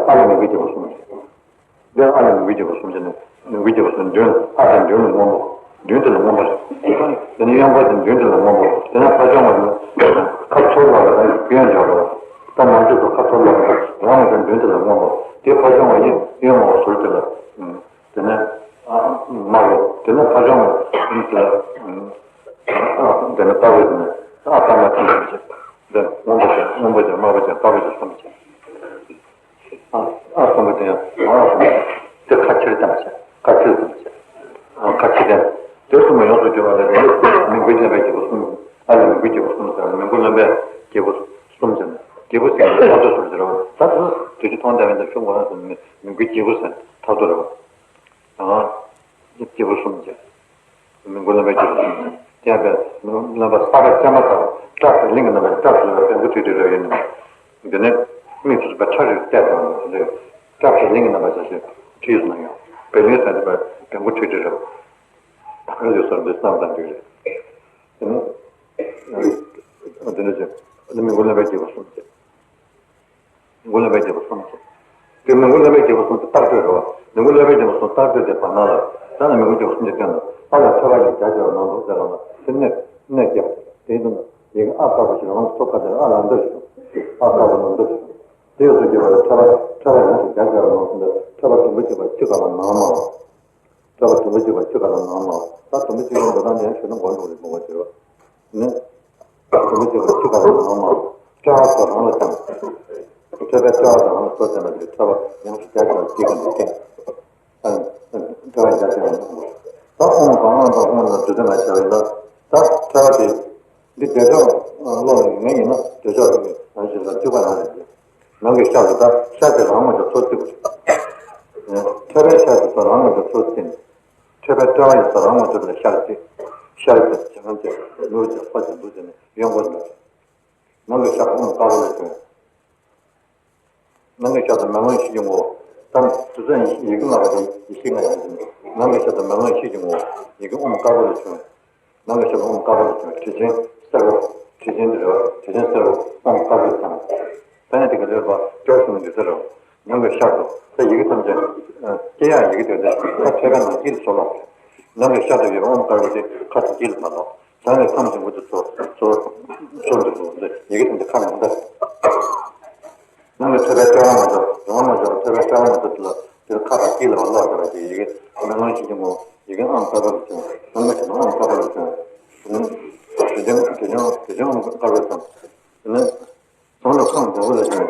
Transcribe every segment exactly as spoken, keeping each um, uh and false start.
ཨ་ལ་མི་དགེ་བ་གསུམ་བྱས། འདིར་ཨ་ལ་མི་དགེ་བ་གསུམ་བྱས་ནས་མི་དགེ་བ་གསུམ་མདུན་ཨ་དང་མདུན་ལ་སྔོན་པོ། མདུན་དེ་ལ་སྔོན་པོ་རེད། དེ་ནས་གཡོན་པ་དེ་མདུན་དེ་ལ་སྔོན་པོ། དེ་ནས་ཕར་ཕྱོགས་ལ་ནི་ཁ་ཚུར་ལ་ལ་གཡོན་འཇོག་རོགས། ད་མ་འཇོག་ཏུ་ཁ་ཚུར་ལ་ལ་རང་གི་མདུན་དེ་ལ་སྔོན་པོ། དེ་ཕར་ཕྱོགས་ལ་གཡོན་གཡོན་ལ་ཟུར་དེ་ལ། དེ་ནས་ཨ་དམར་པོ། དེ་ནས་ཕར་ཕྱོགས་ལ་དེ་ནས་ལྟ་བུ་དེ་ནས་ཨ་དམར་ཐམས་ཅད་བྱས། འདི་སྔོན་པོ་བྱས། སྔོན་པོ་བྱས། དམར་པོ་བྱས། ལྟ་བུ་བྱས། གསུམ་བྱས། ཨ་ཨ་གསུམ་པོ་དེ་ཡང་ཨ་གསུམ་པོ་དེ་ཁ་ཕྱིར་ཙམ་བྱས། ཁ་ཕྱིར་ཙམ་བྱས། ཨ་ཁ་ཕྱིར་ཙམ། དེ་གསུམ་པོ་ཡོངས་སུ་གྱུར་པ་ལ་དེ་ནི་མི་དགེ་བའི་དགེ་བ་གསུམ། ཨ་ལ་མི་དགེ་བའི་དགེ་བ་གསུམ་ཟེར་བ་མི་མགོ་རློན་པའི་དགེ་བ་གསུམ་ཟེར་ནས་དགེ་བ་ཟེར་ནས་ཐག་ཆོད་སུ་ཟེར་བ། ད་དུ་དུས་ཀྱི་མཐོང་ལྡན་པའི་འདི་ཤོག་ངོ་ཟེར་ནས་མི་དགེ་བའི་དགེ་བ་ཟེར་ཐག་ཆོད་རེད་བ། ཨ་དགེ་བ་གསུམ་ཟེར། མི་མགོ་རློན་པའི་དགེ་བ་གསུམ་ཟེར། དེ་ཡང་པས་རྣམ་པ་གསར་པ་སྤྱན་མ་ཐག་པ་སྐྲ་ཚེ་གླིང་གི་རྣམ་པ་སྐྲ་ཚེ་ལ་བེམ་པོ་ཐོད་ཐོད་རེ་ཡོད་ནས། འདི་ནི་མིག་ཏུ་སུ་བ་ཁྲ་རེ་བལྟས་དང་འདི་སྐྲ་ཚེ་གླིང་གི་རྣམ་པ་བྱ་ཞིང་བྲིས་སུ་ན་ཡང་བེ་ལུན་ཟེར་དེ་བ་བེམ་པོ་ཐོད་ཐོད་རེ་བ། ད་ག་ཡོད་སོར་འདི་བསམ་དང་འདུས་རེད། དེ་ནི་འདི་འདྲ་ཅིག་ནི་མི་མགོ་རློན་པའི་དགེ་བ་གསུམ་ཟེར། མགོ་རློན་པའི་དགེ་བ་གསུམ་སྟེ། དེ་མི་མགོ་རློན་པའི་དགེ་བ་གསུམ་དེ་རྟགས་སྤྲོད་རེད་བ། མི་མགོ་རློན་པའི་དགེ་བ་གསུམ་རྟགས་སྤྲོད་དེ་བར་སྣང་ལ། ད་ནི་མི་མགོ་རྒྱུ་གསུམ་གྱི་སྟེང་ལ་ཨ་ལ་ཐོད་པ་ཡི་རྒྱ་ཆེ་བ་ནང་དུ་ཟེར་ལ་ལ་དེ་གནས་གནས་སྐྱེ་བ་དེའི་དོན་དུ་ཡི་གེ་ཨ་དཀར་པོ་ཞིག་ལ་ལ་ཐོབ་ཁ་དེ་ཨ་ལ་འདོད་ཞིག་ཨ་དཀར་པོ་ལ་འདོད་ཞིག་དེ་ཡོད་དུ་གྱུར་པ་ལ་ཐོད་པ་ཐོད་པ་ཡོངས་སུ་རྒྱ་ཆེ་བ་ནང་དུ་ཐོད་པ་དུམ་བུ་གཅིག་པ་གཅིག་ག་ལ་ནང་ལ། ཐོད་པ་དུམ་བུ་གཅིག་པ་གཅིག་ག་ལ་ནང་ལ། ད་དུམ་བུ་གཅིག་པ་འདོད་སྟངས་ལྡན་ཞུ་ན་མགོ་འགྲོ་རེད་མགོ་འགྲོ་ཟེར་བ། ནི། དུམ་བུ་གཅིག་པ་གཅིག་ག་ལ་ནང་ལ། སྤྲ་བ་སོགས་རང་ལ་བརྟེན། ཐོད་པའི་སྤྲ་བ་དང་རང་ལ་སོགས་བརྟེན་པ་དེ་ཐོད་པ་ཡོངས་སུ་རྒྱ་ཆེ་བ་གཅིག་ག་ལ་བརྟེན། སྤྲ་བ་རྒྱ་ཆེ་བ་ནང་ལ། ད་ཨོཾ་གང་ཨང་དང་ཨོཾ་ལ་དུས་ཚོད་ལ་བྱ་བ་ཡིན་ན། ད་ཐོད་པ་དེ། འདི་འདོད་ཆགས་ཀློང་ལ་ཡིན་ན་འདོད་ཆགས་རང་བཞིན་ལ་གཅིག་པ་རང་རེད། ནང་གི་ཤར་དུ་ད་ཤར་དེ་རང་ངོས་ཀྱི་ཚོར་ཚིག་པ་རེད། ཐོད་པའི་ཤར་དུ་ད་རང་ངོས་ཀྱི་ཚོར་ཚིག་ནས། ཐོད་པའི་ལྟེ་བ་ཡིན་ད་རང་ངོས་ཀྱི་ལ་ཤར་ཚིག་ཤར་ཚིག་བྱང་ཚིག་ནུབ་ཚིག་ལྷོ་ཚིག་འདུག་ཚིག་ནས་གཡོན་སྐོར་འདུག་ནང་གི་ཤར་ཨོཾ་དཀར་པོ་ལ་བྱོན། ནང་གི་ཤར་དུ་མེ་ལོང་བཞི་གི་ངོ་བོ། ད་དུས་ཚོད་ཡི་གེ་ལྔ་པ་དེ་ཡེ་ཤེས་ལྔ་ཡང་ཡིན། ནང་གི་ཤར་དུ་མེ་ལོང་བཞི་གི་ངོ་བོ་ཡི་གེ་ཨོཾ་དཀར་པོ་ལ་བྱོན། ནང་གི་ཤར་དུ་ཨོཾ་དཀར་པོ་ལ་བྱོན། དྲི་ཆེན་སེར་པོ། དྲི་ཆེན་དེ་རེད་བ། དྲི་ཆེན་སེར་པོ་ཨོཾ་དཀར་པོ་ལ་བྱོན། ད་ཡང་དེ་ག་ལེར་བ་སྐྱོར་གསུམ་འདི་ཚེ་རེད་བ། ནང་གི་ཤར་དུ་ད་ཡི་གེ་ཐམས་ཅད་སྐྱེ་ཡག་ཡི་གེ་དེ་ཚོ་ཁ་ཐོད་པའི་ནང་དཀྱིལ་ལ་སོང་ལ། ནང་གི་ཤར་དུ་ཡོད་པ་ཨོཾ་དཀར་པོ་དེ་ཁ་དང་དཀྱིལ་ལ་ཐལ་ལོ། ད་ནི་མཚམས་བཞི་པོ་དེ་ཚོ་ཚོ་ཚོ་འདུག་ཚོ་འདུག་ཡི་གེ་དེ་ཚོ་ཁ་ནང་ད། ནང་གི་ཐོད་པའི་སྤྲ་བ་མ་གཏོགས་རང་མ་གཏོགས་ཐོད་པའི་སྤྲ་བ་མ་གཏོགས་དེ་ལ་དེ་ཁ་དང་དཀྱིལ་ལ་བ་ཀློག་བྱ་བ་ཞིག་ཡི་གེ་མེ་ལོང་བཞི་གི་ངོ་བོ་ཡི་གེ་ཨོཾ་དཀར་པོ་ལ་བྱོན། ནང་གི་ཤར་དུ་ཨོཾ་དཀར་པོ་ལ་བྱོན། དེ་ནས་དེ་ནས་དེ་ནས་ཨོཾ་དཀར་པོ་དང་། དེ་ནས། བྱང་དུ་ཁམས་འབྲིང་པོ་ལ་བྱོན།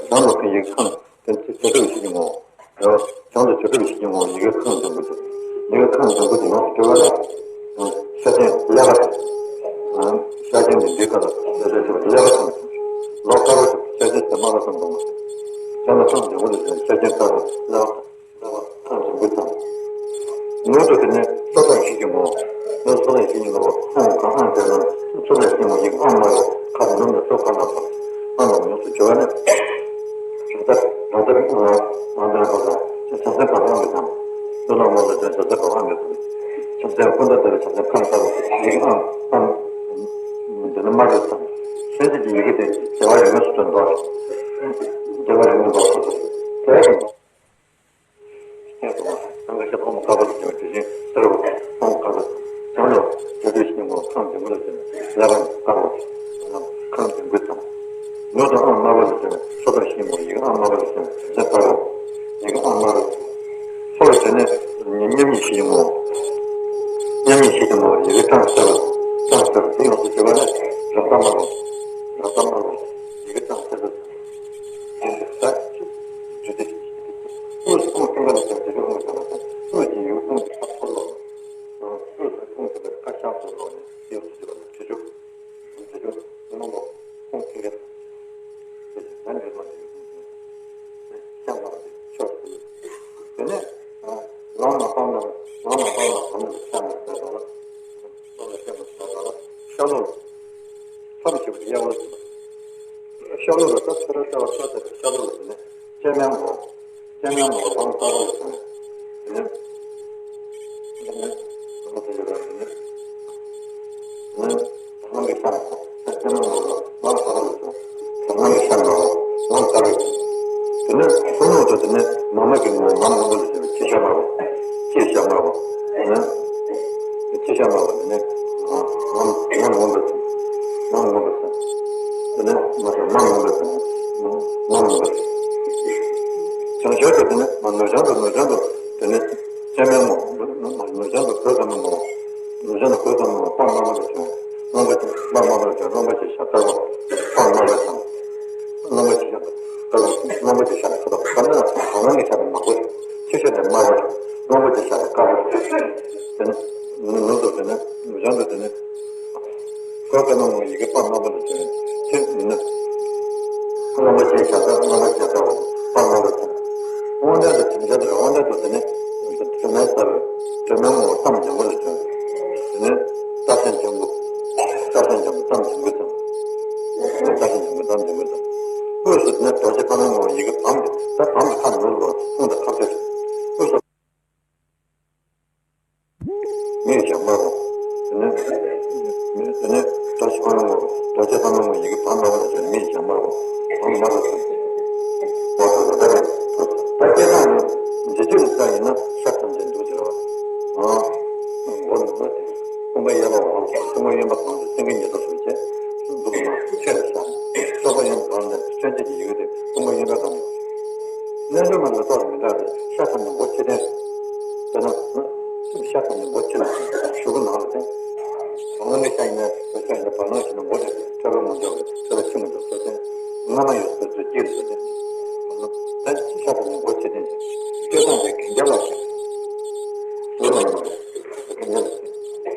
བྱང་དུ་ཕན་ཡིག་ཁམས་དེ་ཚེ་བྱ་གྲུབ་བཞི་གི་ངོ་བོ། བྱང་དུ་བྱ་གྲུབ་བཞི་གི་ངོ་བོ་ཡི་གེ་ཁམས་འབྲིང་པོ་དེ། ཡི་གེ་ཁམས་འབྲིང་པོ་དེ་ཡོངས་སུ་གྱུར་པ་ལ། ཤ་ཆེན་ཀླད་པ་དང་། ཤ་ཆེན་གྱི་འདི་ཀ་ལ་ཤ་ཆེན་ཀླད་པ་དང་། ལོ་དཀར་པོ་དེ་ཤ་ཆེན་དེ་དམར་པོ་ཙམ་འདུག་མ། བྱང་དུ་ཁམས་འབྲིང་པོ་ལ་བྱོན། ཤ་ཆེན་དཀར་པོ་ཀླད་པ་དང་། ལྟ་བ་ཐམས་ཅད་འགོད་དང་། ནུབ་ཏུ་དེ་ནས་སོ་ཐར་བཞི་གི་ངོ་བོ། ནུབ་སོ་ཐར་བཞི་གི་ངོ་བོ་ཨོཾ་གང་ཨང་དེ་རྣམས་སོ་ཐར་བཞི་ངོ་ཡིག་ཨང་དམར་པོ་ཁ་དང་ནུབ་ནས་སོ་ཁ་ལ་ཕབ། ཨང་དམར་པོ་ཡོངས་སུ་གྱུར་པ་ནི། རང་ལྟར་རང་ལྟར་རང་ལྟར་བ་དང་བྱང་སེམས་ཁམས་ཨང་གི་དང་། ལྷོ་ནུབ་ལ་བྱོན་བྱང་སེམས་ཁམས་ཨང་གི་དང་། བྱང་སེམས་ཀུན་ཏུ་བདེ་བའི་བྱང་སེམས་ཁམས་ལྟ་བུ་ཡིག་ཨང་ཨང་། དེ་ནི་དམར་པོ་དང་། སེམས་ཅན་གྱི་ཡི་གེ་དེ་བདེ་བ་ཡོངས་སུ་འདོགས། བདེ་བ་ཡོངས་སུ་འདོགས་སོ། དེ་ཡང་། ནང་གི་ཤར་དུ་ཨོཾ་དཀར་པོ་ལ་བྱོན། དྲི་ཆེན་སེར་པོ་ཨོཾ་དཀར་པོ། བྱང་དུ་བྱ་གྲུབ་བཞི་གི་ངོ་བོ་ཁམས་འབྲིང་པོ་ལ་བྱོན། ཀླད་པ་དཀར་པོ། ཁམས་འབྲིང་པོ་དང་། ནུབ་ཏུ་ཨོཾ་དམར་པོ་ལ་བྱོན། སོ་ཐར་བཞི་གི་ངོ་བོ་ཡི་གེ་ཨོཾ་དམར་པོ་ལ་བྱོན། སེམས་དཀར་པོ། ཡི་གེ་ཨོཾ་དམར་པོ། ལྷོ་ལ་བྱོན་ནས་མཉམ་ཉིད་བཞི་གི་ངོ་བོ། མཉམ་ཉིད་བཞི་གི་ངོ་བོ་ཡི་གེ་ཀྲང་སེར་པོ། ཀྲང་སེར་པོ་དེ་ཡོངས་སུ་གྱུར་པ་ནི་རཀྟ་དམར་པོ། རཀྟ་དམར་པོ། ཡི་གེ་ཀྲང་སེར་པོ། དེ་ལྟར་དུས་དེ་དངོས་སུ་ཁོང་ཀུན་དགའ་ལ་བྱོན། དེ་ལྟར་དངོས་སུ་ཁོང་དངོས་ཀྱི་ཡུལ་ཁོང་གི་ཁ་འཁོར་ལོ། དངོས་སུ་ཁོང་ཀུན་དགའ་ཁ་བྱང་དུ་ལོག་ནས་དེ་ཡོངས་སུ་གྱུར་པ་ལ་དྲི་ཆུ། དྲི་ཆུ་སྣུམ་པོ་ཁོང་ཀུན་དགའ། དེ་ལ་ཉོན་མོངས་ཀྱི་ཡུལ་ཁོང་ཀུན་དགའ་ཤར་བ་ཆོས་སུ། དེ་ནས་ལམ་ལ་སྤངས་ན་ལམ་ལ་སྤངས་ན་ལམ་ལ་ཤར་ནས་བསྡད་པ་ལ། ལམ་ལ་ཤར་ནས་བསྡད་པ་ལ་ཤར་ལྷོ་ལ། མཚམས་བཞི་པོ་དེ་གཡས་པ་ལ་ཟེར་བ། ཤར་ལྷོ་ལ་ད་ཚུར་ལྟ་བ་ཚུར་ལྟ་ཤར་ལྷོ་ལ་ཟེར་ནས་སྤྱན་མིང་ངོ་། སྤྱན་མིང་ངོ་ལམ་དཀར་པོ་ལ་ཟེར་ནས། དེ་ནས་དེ་ནས་ལམ་དེ་ལ་ཟེར་ནས། དེ་ནས་ལམ་གྱི་ཤར་ལ་སྤྱན་མིང་ངོ་ལམ་དཀར་པོ་ལ་ཟེར་ནས། ལམ་གྱི་ཤར་ལ་ལམ་དཀར་པོ་ལ་ཟེར་ནས། ནི་ཐུན་མོང་དུ་དེ་ནི་མ་མ་གི་ངོ་བོ་མ་མ་མངོན་པ་ལ་བྱ་བའི་ཅི་ཤ་མ་བ། ཅི་ཤ་མ་བ། ནི་ཅི་ཤ་མ་བ་དེ་ནི་མ་མ་མ་མ་མངོན་པ་དང་། མ་མ་མངོན་པ་དང་། དེ་ནི་མ་དང་མ་མ་མངོན་པ་དང་། མ་མ་མངོན་པ་དང་། བྱང་ཤར་དུ་དེ་ནི་མ་ནུབ་བྱང་དུ་ནུབ་བྱང་དུ་དེ་ནི་ཙེ་མའི་ངོ་བོ། ནུབ་བྱང་དུ་གོས་དཀར་མོའི་ངོ་བོ། ནུབ་བྱང་དུ་གོས་དཀར་མོའི་ངོ་བོ་པདྨ་འབར་བ་ལ་བྱ་བའི། རློན་པ་ཅན། པདྨ་འབར་བ་ལ་བྱ་བའི་རློན་པ་ཅན་ཞབས་ལྟ་བུ། པདྨ་འབར་བ་དང་། རློན་པ་ཅན་ཞབས་ལྟ་བུ། རློན་པ་ཅན་ཞབས་ལྟ་དཀར་པོ། དཀར་པོ་ནི་ཞབས་ལྟ་མང་པོ་རེད། ཕྱི་ཤོག་ནས་དམར་པོ་རེད། རློན་པ་ཅན་ཞབས་ལྟ་དཀར་པོ་རེད། དེ་ནི་ནུབ་ནུབ་ཏུ་དེ་ནི་ནུབ་བྱང་དུ་དེ་ནི་གོས་དཀར་མོའི་ངོ་བོ་ཡི་གེ་པདྨ་འབར་བ་ལ་བྱ་བའི་ཚེ་ནི། རློན་པ་ཅན་ཞབས་ལྟ། རློན་པ་ཅན་ཞབས་ལྟ་བུ། པདྨ་འབར་བ་དང་། དབང་ལྡན་དུ་དེ་ནི་དབང་ལྡན་དུ་དེ་ནི་སྒྲོལ་མའི་རྩ་བའི་སྒྲོལ་མའི་ངོ་བོ་ཙམ་འཇམ་པོ་ལ་བྱ་བའི། དེ་ནི་སྟག་ཤར་འཇམ་པོ། སྟག་ཤར་འཇམ་པོ་ཙམ་འཇམ་པོ་དང་། སྟག་ཤར་འཇམ་པོ་ཙམ་འཇམ་པོ་དང་། དབུས་སུ་དེ་ནི་རྡོ་རྗེ་ཕག་མོའི་ངོ་བོ་ཡི་གེ་བམ་དེ། ད་བམ་དེ་ཁ་ནང་ལོགས་ལ་དབུས་དང་ཁ་སྤྲོད། དབུས་སུ་མིག་ཞབས་དམར་པོ། དེ་ནས་དེ་ནས་རྡོ་རྗེ་ཕག་མོའི་ངོ་བོ། རྡོ་རྗེ་ཕག་མོའི་ངོ་བོ་ཡི་གེ་བམ་དམར་པོ་ལ་བྱ་བའི་མིག་ཞབས་དམར་པོ། བམ་དམར་པོ་དང་། འོ་ད་ད་ད་རེད། ད་སྐད་གདངས་ནི་འབྲི་དུས་ལ་ས་ཡིན་ན་ཤ་ཐམས་ཅད་འདུ་ཟེར་བ། ཨང་། མགོ་ནི་མ་དེ། ཕུང་པོ་གཡས་པ་འོག་ལ་ཕུང་པོ་གཡོན་པ་གང་དུ་སེང་གེ་ཉི་ཟླ་བཟུང་བྱས། འདུག་མ་ཆོས་ལ་བཞག་ནས་སོགས་པ་ཡོན་གང་ལས་མཚོན་བྱེད་ཀྱི་ཡི་གེ་དེ་ཕུང་པོ་གཡོན་པ་གང་དུ། རྣལ་འབྱོར་མ་ལ་སོགས་མི་འདྲ་བའི་ཤ་ཐམས་ཅད་མགོ་ཕྱི་བསྟན། དཔེར་ན། ཤ་ཐམས་ཅད་མགོ་ཕྱི་ལ་བསྟན། གཞུག་གུ་ནང་ལ་བསྟན། གང་ལ་ཤ་ཡིན་ན་བོད་ཤ་ཡིན་ན་བར་སྣང་ཞིག་ན་མགོ་དེ་ཐོད་པ་མ་འཇོག་པའི་ཐོད་པ་ཕྱི་མ་འཇོག་སོགས་བསྟན། སྔ་མ་ཡོད་པའི་ཚུལ་དཀྱིལ་དུ་བསྟན། ད་ཤ་ཐམས་ཅད་མགོ་ཕྱི་བསྟན་ཅིང་། སྤྱོད་སྟངས་དེ་གན་རྐྱལ་ལ་བཞག་གཟུགས་ལ་མ་བཞག་གན་རྐྱལ་ལ་བཞག་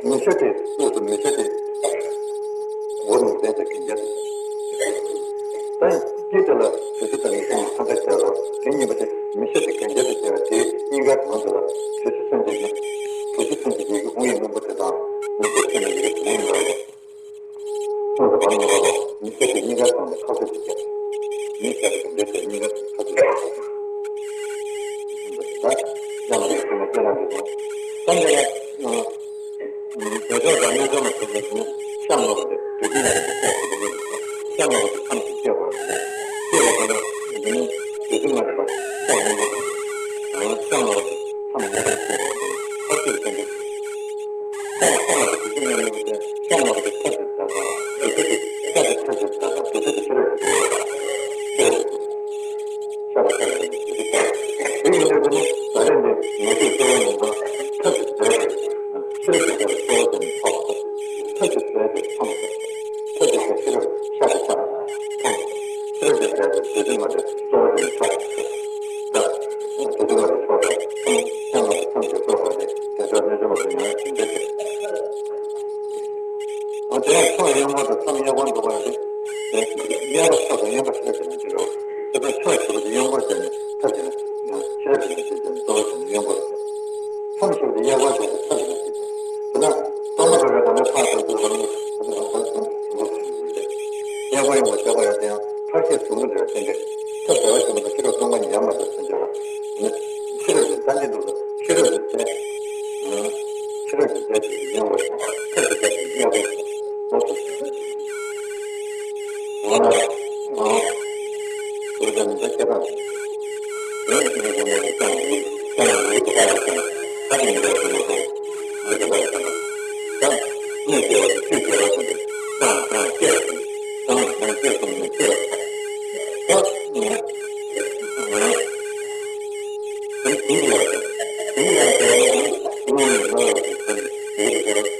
མི་ཤ་དེ་དབུས་སུ་མི་ཤ་དེ། འོ་ནི་ལྡན་ཚེ་གན་རྐྱལ་དུ། ད་ཡིན་དེ་ལ་དུས་ཚོད་དང་མི་ཤ་ནི་འཚང་ཁ་བྱས་རོགས། དེ་གཉིས་པ་དེ་མི་ཤ་དེ་གན་རྐྱལ་དུ་བྱས་པ་དེ་གཉིས་ཀ་གང་དུ་ལ་དུས་ཚོད་མཚོན་བྱེད་ཀྱི། དུས་ཚོད་མཚོན་བྱེད་ཀྱི་ཡི་གེ་ཧཱུྃ་ཡིག་སྔོན་པོ་དེ་དང་། མི་ཤ་མཚོན་བྱེད་ཀྱི་ཡི་གེ་དྲུག་ཡིག་སྔོན་པོ། ཁོང་དུ་བར་མི་འགོར་རོ། མི་ཤ་དེ་གཉིས་ཀ་ཚང་དུ་ཁ་ཚུད་དུ་བྱས། མི་ཤ་དེ་གན་རྐྱལ་དུ་གཉིས་ཀ་ཁ་ཚུད་དུ་བྱས། ད་ཡང་མི་ཤ་མ་སྐྱེ་རང་གི་དོན། ད་འདི་ལ། དེ་ཚོ་རང་ཉིད་ཚོ་ལ་ཐུག་པའི་ནི་ཤ་ལྔ་པོ་དེ་དུས་རྒྱུན་ལ་ཡོད་པའི་ཤ་ཞིག་ཏུ་ཡོད་པ། ཤ་ལྔ་པོ་དེ་མཚམས་སུ་སྐྱེ་བར་སྐྱེ་བ་དེ་ནི་འདི་ནི་དུས་རྒྱུན་མ་ཡིན་པ་ཤ་ལྔ་པོ་དེ། ཤ་ལྔ་པོ་དེ་མཚམས་ཡོད་པར་སྐྱེ་བ་དེ་ནི་ཐབས་ཤེས་ཀྱི་ཤ་ལྔ་པོ་དེ་དུས་རྒྱུན་མ་ཡིན་པ་ཤ་ལྔ་པོ་དེ་ཐབས་ཀྱི་ཟས་དང་དུས་ཚོད་ཀྱི་ཤ་དེ་ཐབས་ཀྱི་ཟས་དང་དུས་ཚོད་ཀྱི་ཤ་རུས་ཀྱི་ཤ་རུས་ཀྱི། ཤ་དང་ཤ་རུས་ཀྱི་དུས་ཚོད་ཀྱི། དེ་ཡིན་དུས་དེ་ནི་ད་རེས་འདི་ང་ཚོས་སྐྱེ་བ་ཡིན་ན་ཐབས་ཀྱི་ཟས་དེ། ཤེས་རབ་ཀྱི་ཟས་དེ་གཙོ་བོ་དེ་ནི་ཐོབ། ཐབས་ཀྱི་ཟས་དེ་ཐོབ། ཐབས་ཀྱི་ཟས་ཤེས་རབ་ཤ་དེ་ཤ་ཐོབ། ཤེས་རབ་ཀྱི་ཟས་དེ་དེ་ཚོད་མ་དེ་གཙོ་བོ་དེ་ནི་ཐོབ། ད་དེ་ཚོད་མ་དེ་ཐོབ་པ་ཐམས་ཅད་ཐམས་ཅད་ཐམས་ཅད་ཐོབ་པ་དེ་དེ་ཚོ་རྣལ་འབྱོར་མ་དེ་ཡང་དེ་འདྲ་དེ། ཨ་དེ་ཡང་ཕྱོགས་གཡོན་སྐོར་དང་མཚམས་གཡས་སྐོར་འདུག་པ་ཡང་དེ། དེ་གཡས་པ་ཕྱོགས་དང་གཡོན་པ་ཕྱོགས་ཀྱི་ནང་ཕྱི་རོལ། དེ་ལྟར་ཕྱོགས་ཞེས་པ་དེ་གཡོན་སྐོར་བྱས་ནས་ཐབས་ཀྱི་ནང་ཕྱི་རོལ་གྱི་ནང་ཕྱི་ཀྱང་གཙོ་བོ་བྱས་ནས་གཡོན་སྐོར་བྱས། མཚམས་ཞེས་པ་དེ་གཡས་སྐོར་བྱས་ནས་ཐབས་ཀྱི་ནང་ཕྱི་བྱས། དེ་ལ་སྟོང་པ་རེ་རེ་དང་ནི་ཕར་དང་ཚུར་བར་ནི་དེ་ལ་བར་གསུམ་དུ་འགྲོ་ཞིང་ཡོད་དེ། གཡས་སྐོར་ཡོང་བ་བྱས་པ་ཡང་དེ་ཡང་ཐབས་ཤེས་ཟུར་མོ་འདྲ་བ་ཅན་གྱི་ཐབས་བདེ་བ་ཞེས་པ་ནི་ཕྱི་རོལ་སྟོང་པ་ཉམས་པ་དང་མཚོན་བྱ་བ་ནི་ཕྱི་རོལ་གྱི་ས་འདི་འདུག་ལ་ཕྱི་རོལ་གྱི་རྫས། ཕྱི་རོལ་གྱི་རྫས་དེ་གཡོན་སྐོར་བྱས། ཐབས་ཀྱི་རྫས་དེ་གཡས་སྐོར་བྱས། འོ་དེ་འོ་ན། འོ། དེ་ལྟར་མི་འདྲ་ཁྱད་པར། དེ་ནི་དེ་ནི་དེ་ནི་ཀྱང་ཡིན། ཀྱང་ཡིན་དེ་ལྟར་ཀྱང་ད་དེ་མི་འདྲ་དེ་ནི་དེ་འདི་ལྟར་ཀྱང་། ད་གནས་སྐྱེ་བ་དེ་ཆོས་སྐྱེ་བ་དེ་ནི་ཀྱང་ཀྱང་སྐྱེ་བ་དེ་ནི་ཀྱང་ཀྱང་སྐྱེ་གསུམ་ནི་སྐྱེ་བ་དང་། ད་ནི། དེ་ནི་དེ་ཡིན་ལ་དེ་ནི་ཡང་དེ་ནི་དངོས་ནི་ལ་ལ་དེ་ནི་དེ་ལ་དེ་ནི།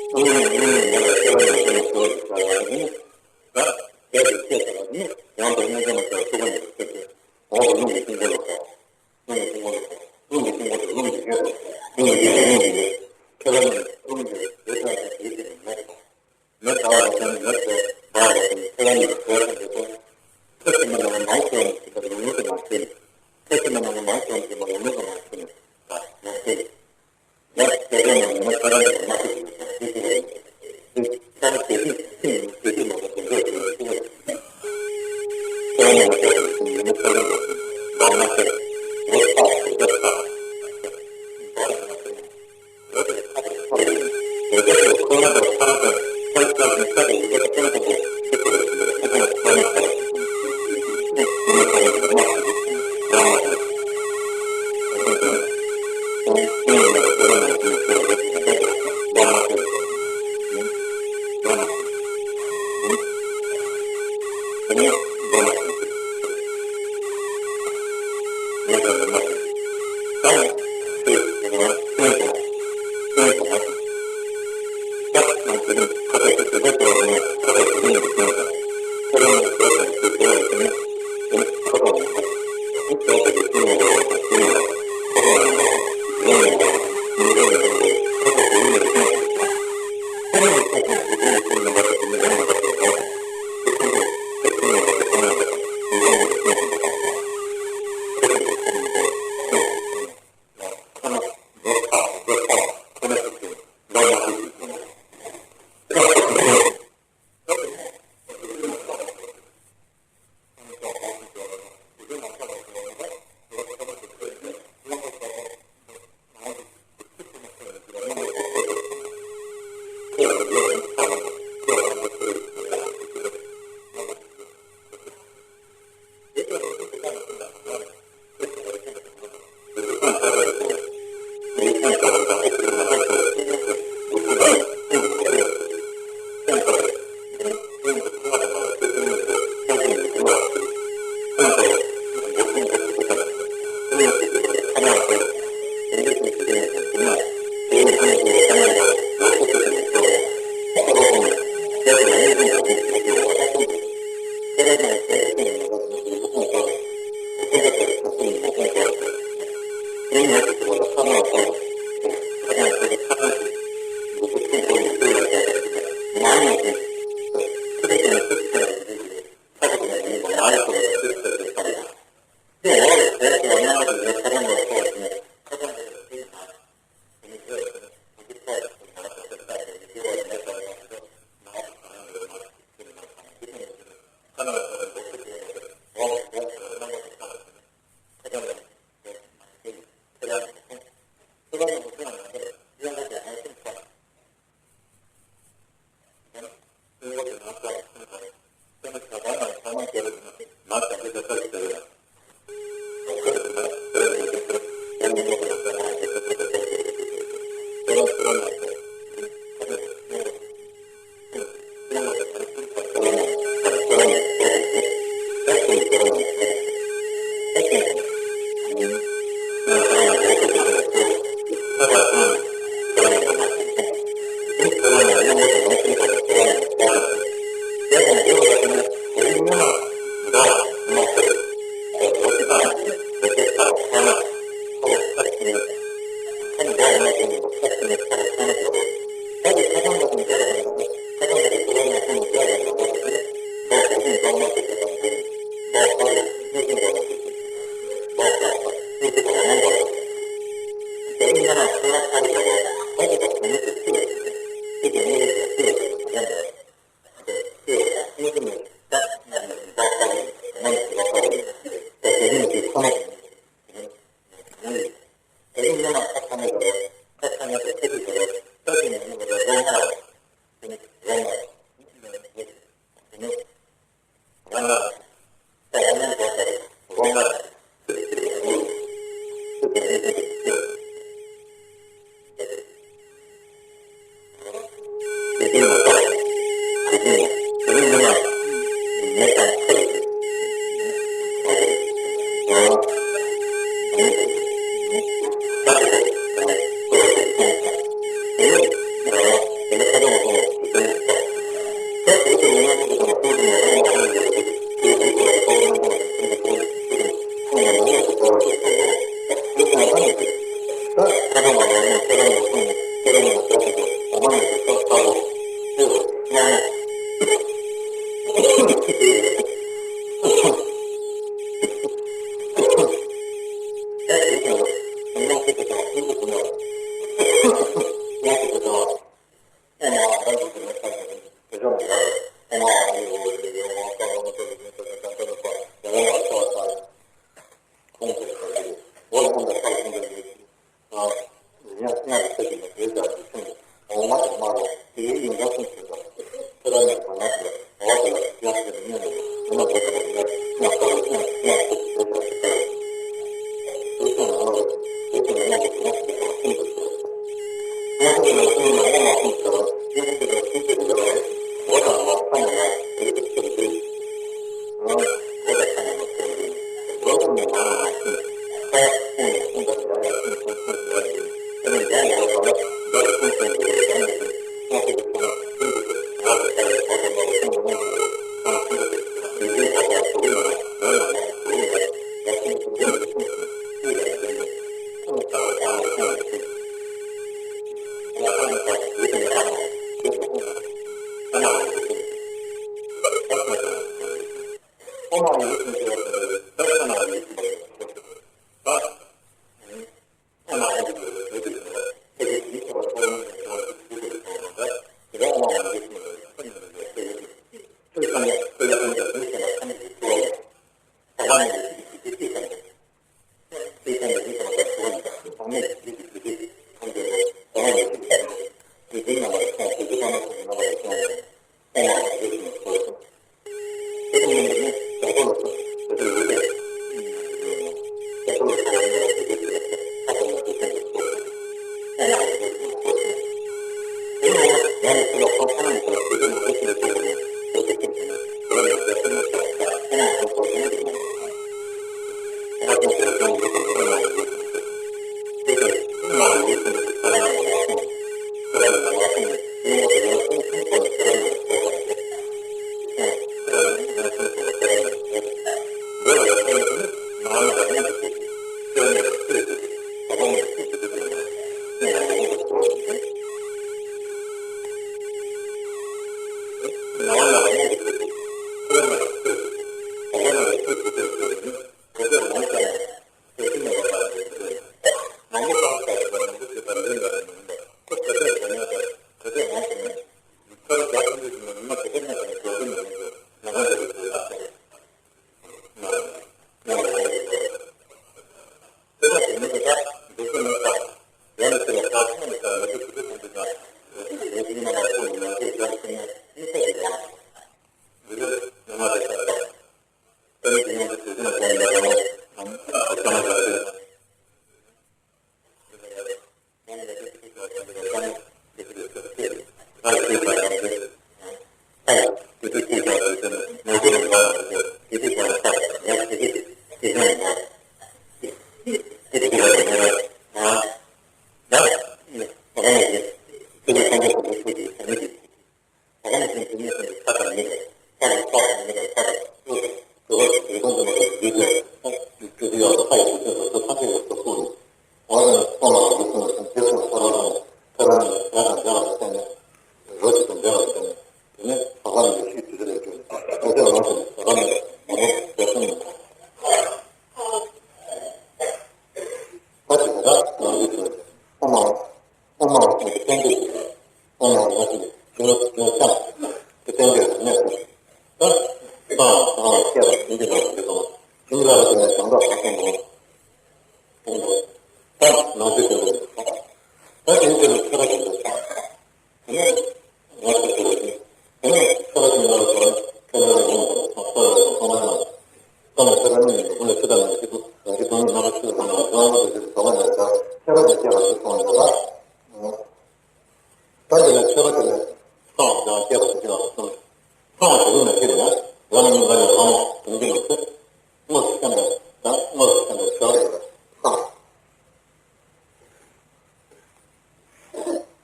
དངོས་ནི་དངོས་ནི་ལ་ལ་སྐྱེ་བ་ནི་དེ་ནི་སྐྱེ་བ་དེ་ལ་ནི། ད་དེ་དེ་སྐྱེ་ས་ལ་ནི་ཡང་དེ་ནི་ཀྱང་མ་སྐྱེ་བ་ཐུག་པ་ནི་སྐྱེ་དེ། འོག་གི་རླུང་གི་དཀྱིལ་འཁོར་ལ་ཕོག་རླུང་གི་དཀྱིལ་འཁོར་ལ་ཕོག་རླུང་གི་དཀྱིལ་འཁོར་དེ་རླུང་གི་ཡོད་དོ། རླུང་གི་དཀྱིལ་འཁོར་རླུང་གི་ཡོད། ཁྱོད་ལ་ནི་རླུང་གི་ཡོད་ཚད་དང་དེའི་སྟེང་ནས་མེ་དང་། མེ་དག་པ་དང་མེ་ཚོ་དག་པ་དང་ཁྱོད་ལ་ནི་ཡོད་ཚད་དེ་ཚོ། ཁྱོད་ཀྱི་མི་ནང་མང་ཆེ་བ་ནི་ཁྱོད་ལ་ལུང་ལུང་དུ་མ་ཁྱོད་ནི། ཁྱོད་ཀྱི་མི་ནང་མང་ཆེ་བ་ནི་ཁྱོད་ལ་ལུང་ལུང་དུ་མ་ཁྱོད་ནི། ད་མ་ཁྱོད་ནི། ཡང་སྐྱེ་བ་ནང་མི་ནི་ཁྱོད་ལ་ནི་མ་ཁྱོད་ཀྱི་ཡོད་ཚད་དེ་ཚོ་ཡོད་ནི། དེ་ཁྱོད་ལ་དེ་དུས་ཁྱོད་ནི་དེ་དུས་མ་ཁྱོད་དེ་ཚོ་ཡོད་ནི།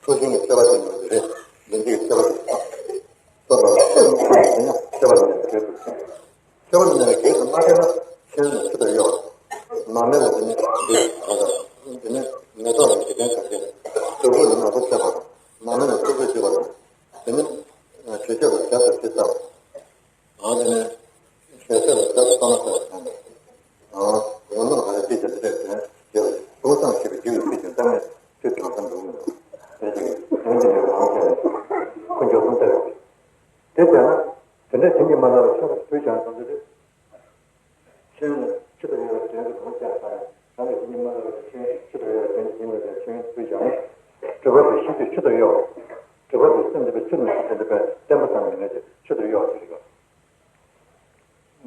ཕྲུ་གུ་ནི་སྐྱེ་བ་ཅན་ཡོད་རེད། ལན་གཅིག་སྐྱེ་བ་ཅན་ཡོད། སྟོན་པ་ལ་སྐྱེ་བ་ཅན་ཡང་སྐྱེ་བ་ལ་ཉེ་བའི་གེགས་སུ་མཚོན། སྐྱེ་བ་ལ་ཉེ་བའི་གེགས་སུ་མ་སྐྱེས་ན་ཤེས་ཡོན་ལ་ཆུད་དུ་གཡོ་བ། མ་སྨད་ལ་དེ་ནི་འདི་ག་ད་དེ་ནི་མེ་ཏོག་ལ་འཇིག་རྟེན་ག་ཚད་རེད། གཟུགས་པོ་ལ་ནག་པོ་བྱེད་པ་དང་མ་སྨད་ལ་སྟུག་པོ་བྱེད་པ་དང་། དེ་ནི་བྱེད་སྤྱོད་ལ་བྱ་དང་ཁྲི་ལྟ་བ། ཨ་དེ་ནས་ཞལ་ཟས་ལ་ཟས་སུ་གཏོར་མ་ཟ་བ་དང་། ཨ་འོ་ན་ང་ལ་ཅི་བྱ་འདི་འདྲ་དོན་བྱེད་པ་ཡིན། ཐུགས་བསམ་བཞེས་པའི་རྒྱུ་ཡི་ཚིག་ཀྱང་ལྟར་ནས་ཐོས་གྲོལ་ཙམ་འགྲོ་གི་མི་འདུག་དེ་བཞིན་དོན་གྱི་ནི་རང་བྱས་ནས་ཁོ་འཇོག་གསུམ་ལྟ་བུ། དེ་བྱས་ན་དེ་འདྲ་བྱིན་གྱིས་མ་བརླབས་པའི་ཆོས་ལ་དུས་ཀྱང་དམ་ཚིག་རེད། ཤེས་ཡོན་ནི་ཆུད་དུ་གཡོ་བའི་དོན་གྱི་དོན་བྱས་ས་ཡང་རང་གི་བྱིན་གྱིས་མ་བརླབས་པའི་ཤེས་ཡོན་ཆུད་དུ་གཡོ་བའི་དོན་གྱི་བྱིན་གྱིས་བརླབས་པའི་ཤེས་ཡོན་དུས་ཀྱང་སྒྲུབ་པ་པོའི་ཤེས་རྒྱུད་ཆུད་དུ་གཡོ་བ། སྒྲུབ་པ་པོའི་སེམས་འདུན་པའི་ཆུ་ནང་དུ་དེ་འདྲ་བས་བརྟན་པོ་བཏང་མི་ནུས་ཏེ་ཆུད་དུ་གཡོ་བ་ཞིག་རེད།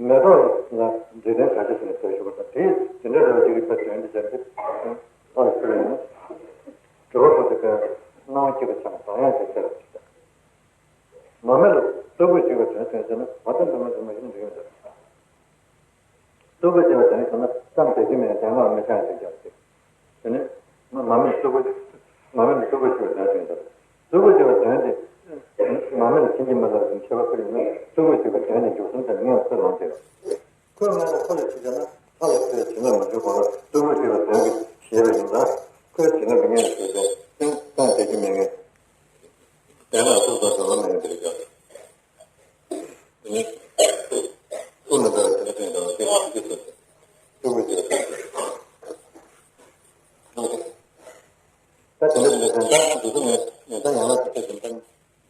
མེ་ཏོག་ལ་འཇིག་རྟེན་ག་ཅི་ཞིག་ནས་ཟེར་ཞུ་བ་དང་དེའི་དེ་འདྲ་རེ་བ་ཅིག་རིག་པའི་དོན་དེ་བྱས་ཏེ་ཨ་ལ་ཁྱོད་ཡིན་ན་སྒྲུབ་པ་པོ་དེ་གའི་སྣང་བ་སྐྱེ་བ་ཆགས་ན་བག་ཡངས་ཀྱིས་སེལ་བ་ཞིག་དང་། མ་སྨད་ལ་སྟུག་པོ་སྐྱེ་བའི་དོན་མཚོན་ཟེར་ན་མ་བསྟན་དུ་མ་དུ་མ་ཤིན་ཏུ་ཡོད་འདུག་སྟུག་པོ་སྐྱེ་བའི་དོན་ཟེར་ན་བསམ་བདེ་སྐྱིད་མེད་ན་གདམས་ངག་མི་བྱ་ཡང་ཞིག་ཀྱང་སྟེ། དེ་ནི་མ་མ་སྨད་སྟུག་པོ་མ་སྨད་ལ་སྟུག་པོ་སྐྱེ་བའི་དོན་མཚོན་ཟེར། སྟུག་པོ་སྐྱེ་བའི་དོན་དེ་མ་སྨད་ལ་བྱིན་གྱིས་མ་བརླབས་པའི་ཆེ་བ་ཁོ་ཡིན་ན་སྟུག་པོ་སྐྱེ་བའི་དོན་དེ་མཇུག་གསུམ་དེ་ངས་ཚུར་ལོངས་ཏེ། ཁོས་སྨྲས་ན་ཁོ་ལ་ཅི་བྱས་ན་ལྷ་ལ་ཁོའི་བྱིན་རླབས་མི་འཇུག་པ་ལ་སྟུག་པོ་སྐྱེ་བའི་དོན་གྱིས་ཞེས་པ་ཡིན་ལ། ཁོའི་བྱིན་རླབས་མི་ངན་ལ་ཞེས་པས་ཏིང་ཏང་བདེ་སྐྱིད་མེད་ངེས། དེ་ལ་སོ་སོ་སོ་ལ་མེད་པའི་སྐབས། དེ་ནི་ཀུན་ནས་འདའ་བའི་དེ་ནི་དེ་འདྲ་བ་དེ་ཞིག་གིས་སོ་སོ་སྟུག་པོ་སྐྱེ་བའི་དོན་གྱིས། ད་དེ་འདྲ་མེད་ཙང་ད་འདུག་ནས་ཉན་ད་ཡང་ལ་དེ་ཚོ་རྒྱུན་ལྡན་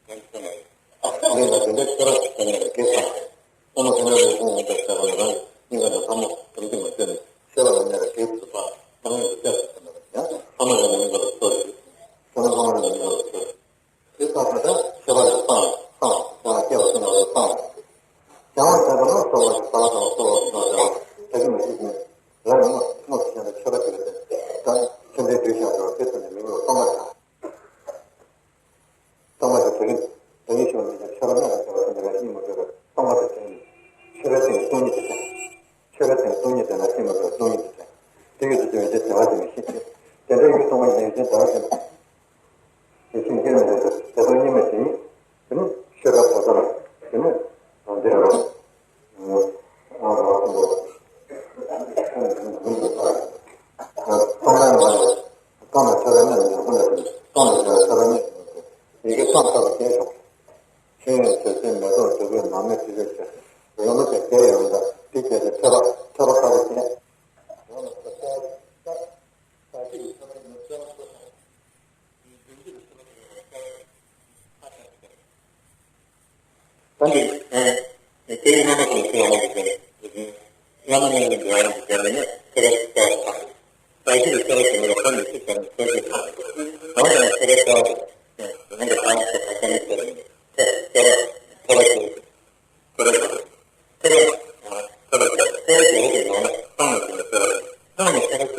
གང་ཞིག་ཡང་མེད། ལས་ལ་དེ་འདྲ་ཁྱོད་རང་ཞིག་བྱས་ནས་དགེ་བསགས། ཨོ་མ་དེ་འདྲ་ལས་ཁུངས་འོང་པའི་ཆ་ལ་རང་གི་སྙིང་ག་ནས་ལྷ་མོ་དམ་ཚིག་མ་བཅོས་ནས་ཤེས་པ་ལ་གནས་པའི་དགེ་ཚུལ་པ་མ་ངེས་པའི་སྐྱབས་སུ་ཐོན་པ་ཡང་ལྷ་མོ་ཡང་ན་སྙིང་ག་ལ་གསོལ་ཞིག་ཁྱོད་རང་ལྷ་མོ་ཡང་ན་སྙིང་ག་ལ་གསོལ། དེ་ལྟར་ན་ད་ཤེས་པ་ལ་སྤང་སྤང་ཡང་ལ་སྐྱེ་བ་ཀུན་ལ་སྤང་། སྦྱང་བ་བྱས་པ་ལ་གསོལ་བ་ཞིག་ས་ལ་དང་གསོལ་བ་ཞིག་ལ་དང་ད་གི་མི་ཤེས་ཤིང་རང་ལ་དངོས་དངོས་སུ་བྱས་ན་ཆོས་པ་ཞིག་ལ་ད་ཆོས་འབྲེལ་འདུས་ཤག་ཏུ་དེ་ཚོ་ནི་མི་འོས་སྟོང་པ་དང་། སྟོང་པ་དེ་དེ་རིང་དེ་རིང་ཤོར་ནས་ཀྱང་ཆོས་པ་རྣམས་ལ་ཆོས་པ་ཀུན་ལ་སྙིང་མ་འདོད་པར་སྟོང་པ་དེ་དྲན་ནས་ཆོས་པའི་སྟེང་སྟོང་ཉིད་དུ་བྱ། ཆོས་པའི་སྟེང་སྟོང་ཉིད་དེ་ལ་སྙིང་མ་འདོད་སྟོང་ཉིད་དུ་བྱ། དེ་ཡོད་དུ་འཇོག་ཡོན་ཏན་བདེ་བ་ཅན་གྱི་ཤེས་བྱེད་དེ་འདྲའི་ཡུལ་སྟོང་པ་ཡིན་ཡོན་ཏན་བདེ་བ་ཅན་དེ་ཤེས་མཁན་མི་འདོད་དེ་དོན་གཉིས་མེད་དེ་ཉིད་དེ་ནི་ཆོས་པ་གོ་ས་ལ་དེ་ནི་འདིར་རོ། ད་འདི་ཨེ་དེའི་རྣམ་པ་ཀུན་ལ་ཤེས་པ་ཡོང་གི་ཟེར། བླ་མ་ཡིན་ན་འགྲོ་ཡང་གི་ཟེར་ནས་ཁྱེད་རང་ཤེས་པ་དང་། ད་ཅི་ལ་ཤེས་པ་ཞིག་མེད་པ་ཁ་ནས་ཤེས་བྱ་ནས་ཤེས་ཀྱི་དང་། གང་ལ་ཤེས་པ་ཤེས་པ་དེ་ནང་གི་གང་ཤེས་པ་ཁ་ནས་ཤེས་པ་ནི་ཁྱེད་ཤེས་པ་ཤེས་པ་ཞིག་ཁྱེད་རང་ཤེས་པ་ཤེས་པ་ཤེས་པ་ཞིག་ཡོང་ན་ གཏམ་ལ་བརྟེན་ནས་གསལ་བ་ཡིན། གཏམ་ལ་ཤ་ཁ་གསལ་བ་ཡིན་ན་རྩ་བ་ཡོད་ཡོད་ཟེར་བ་ཡིན། ཁ་ཤས་ཟེར་ཡིན། རྩ་བ་ལ་ས་ས་ཟེར་བ་ས་མ་ཟེར་བ་འདོད་པ་དང་ས་ཟེར་བ་དང་འདོད་པ་དང་འདོད་པ་དང་ས་ཡ་ཟེར་བ་ས་ཡ་ཟེར་བ་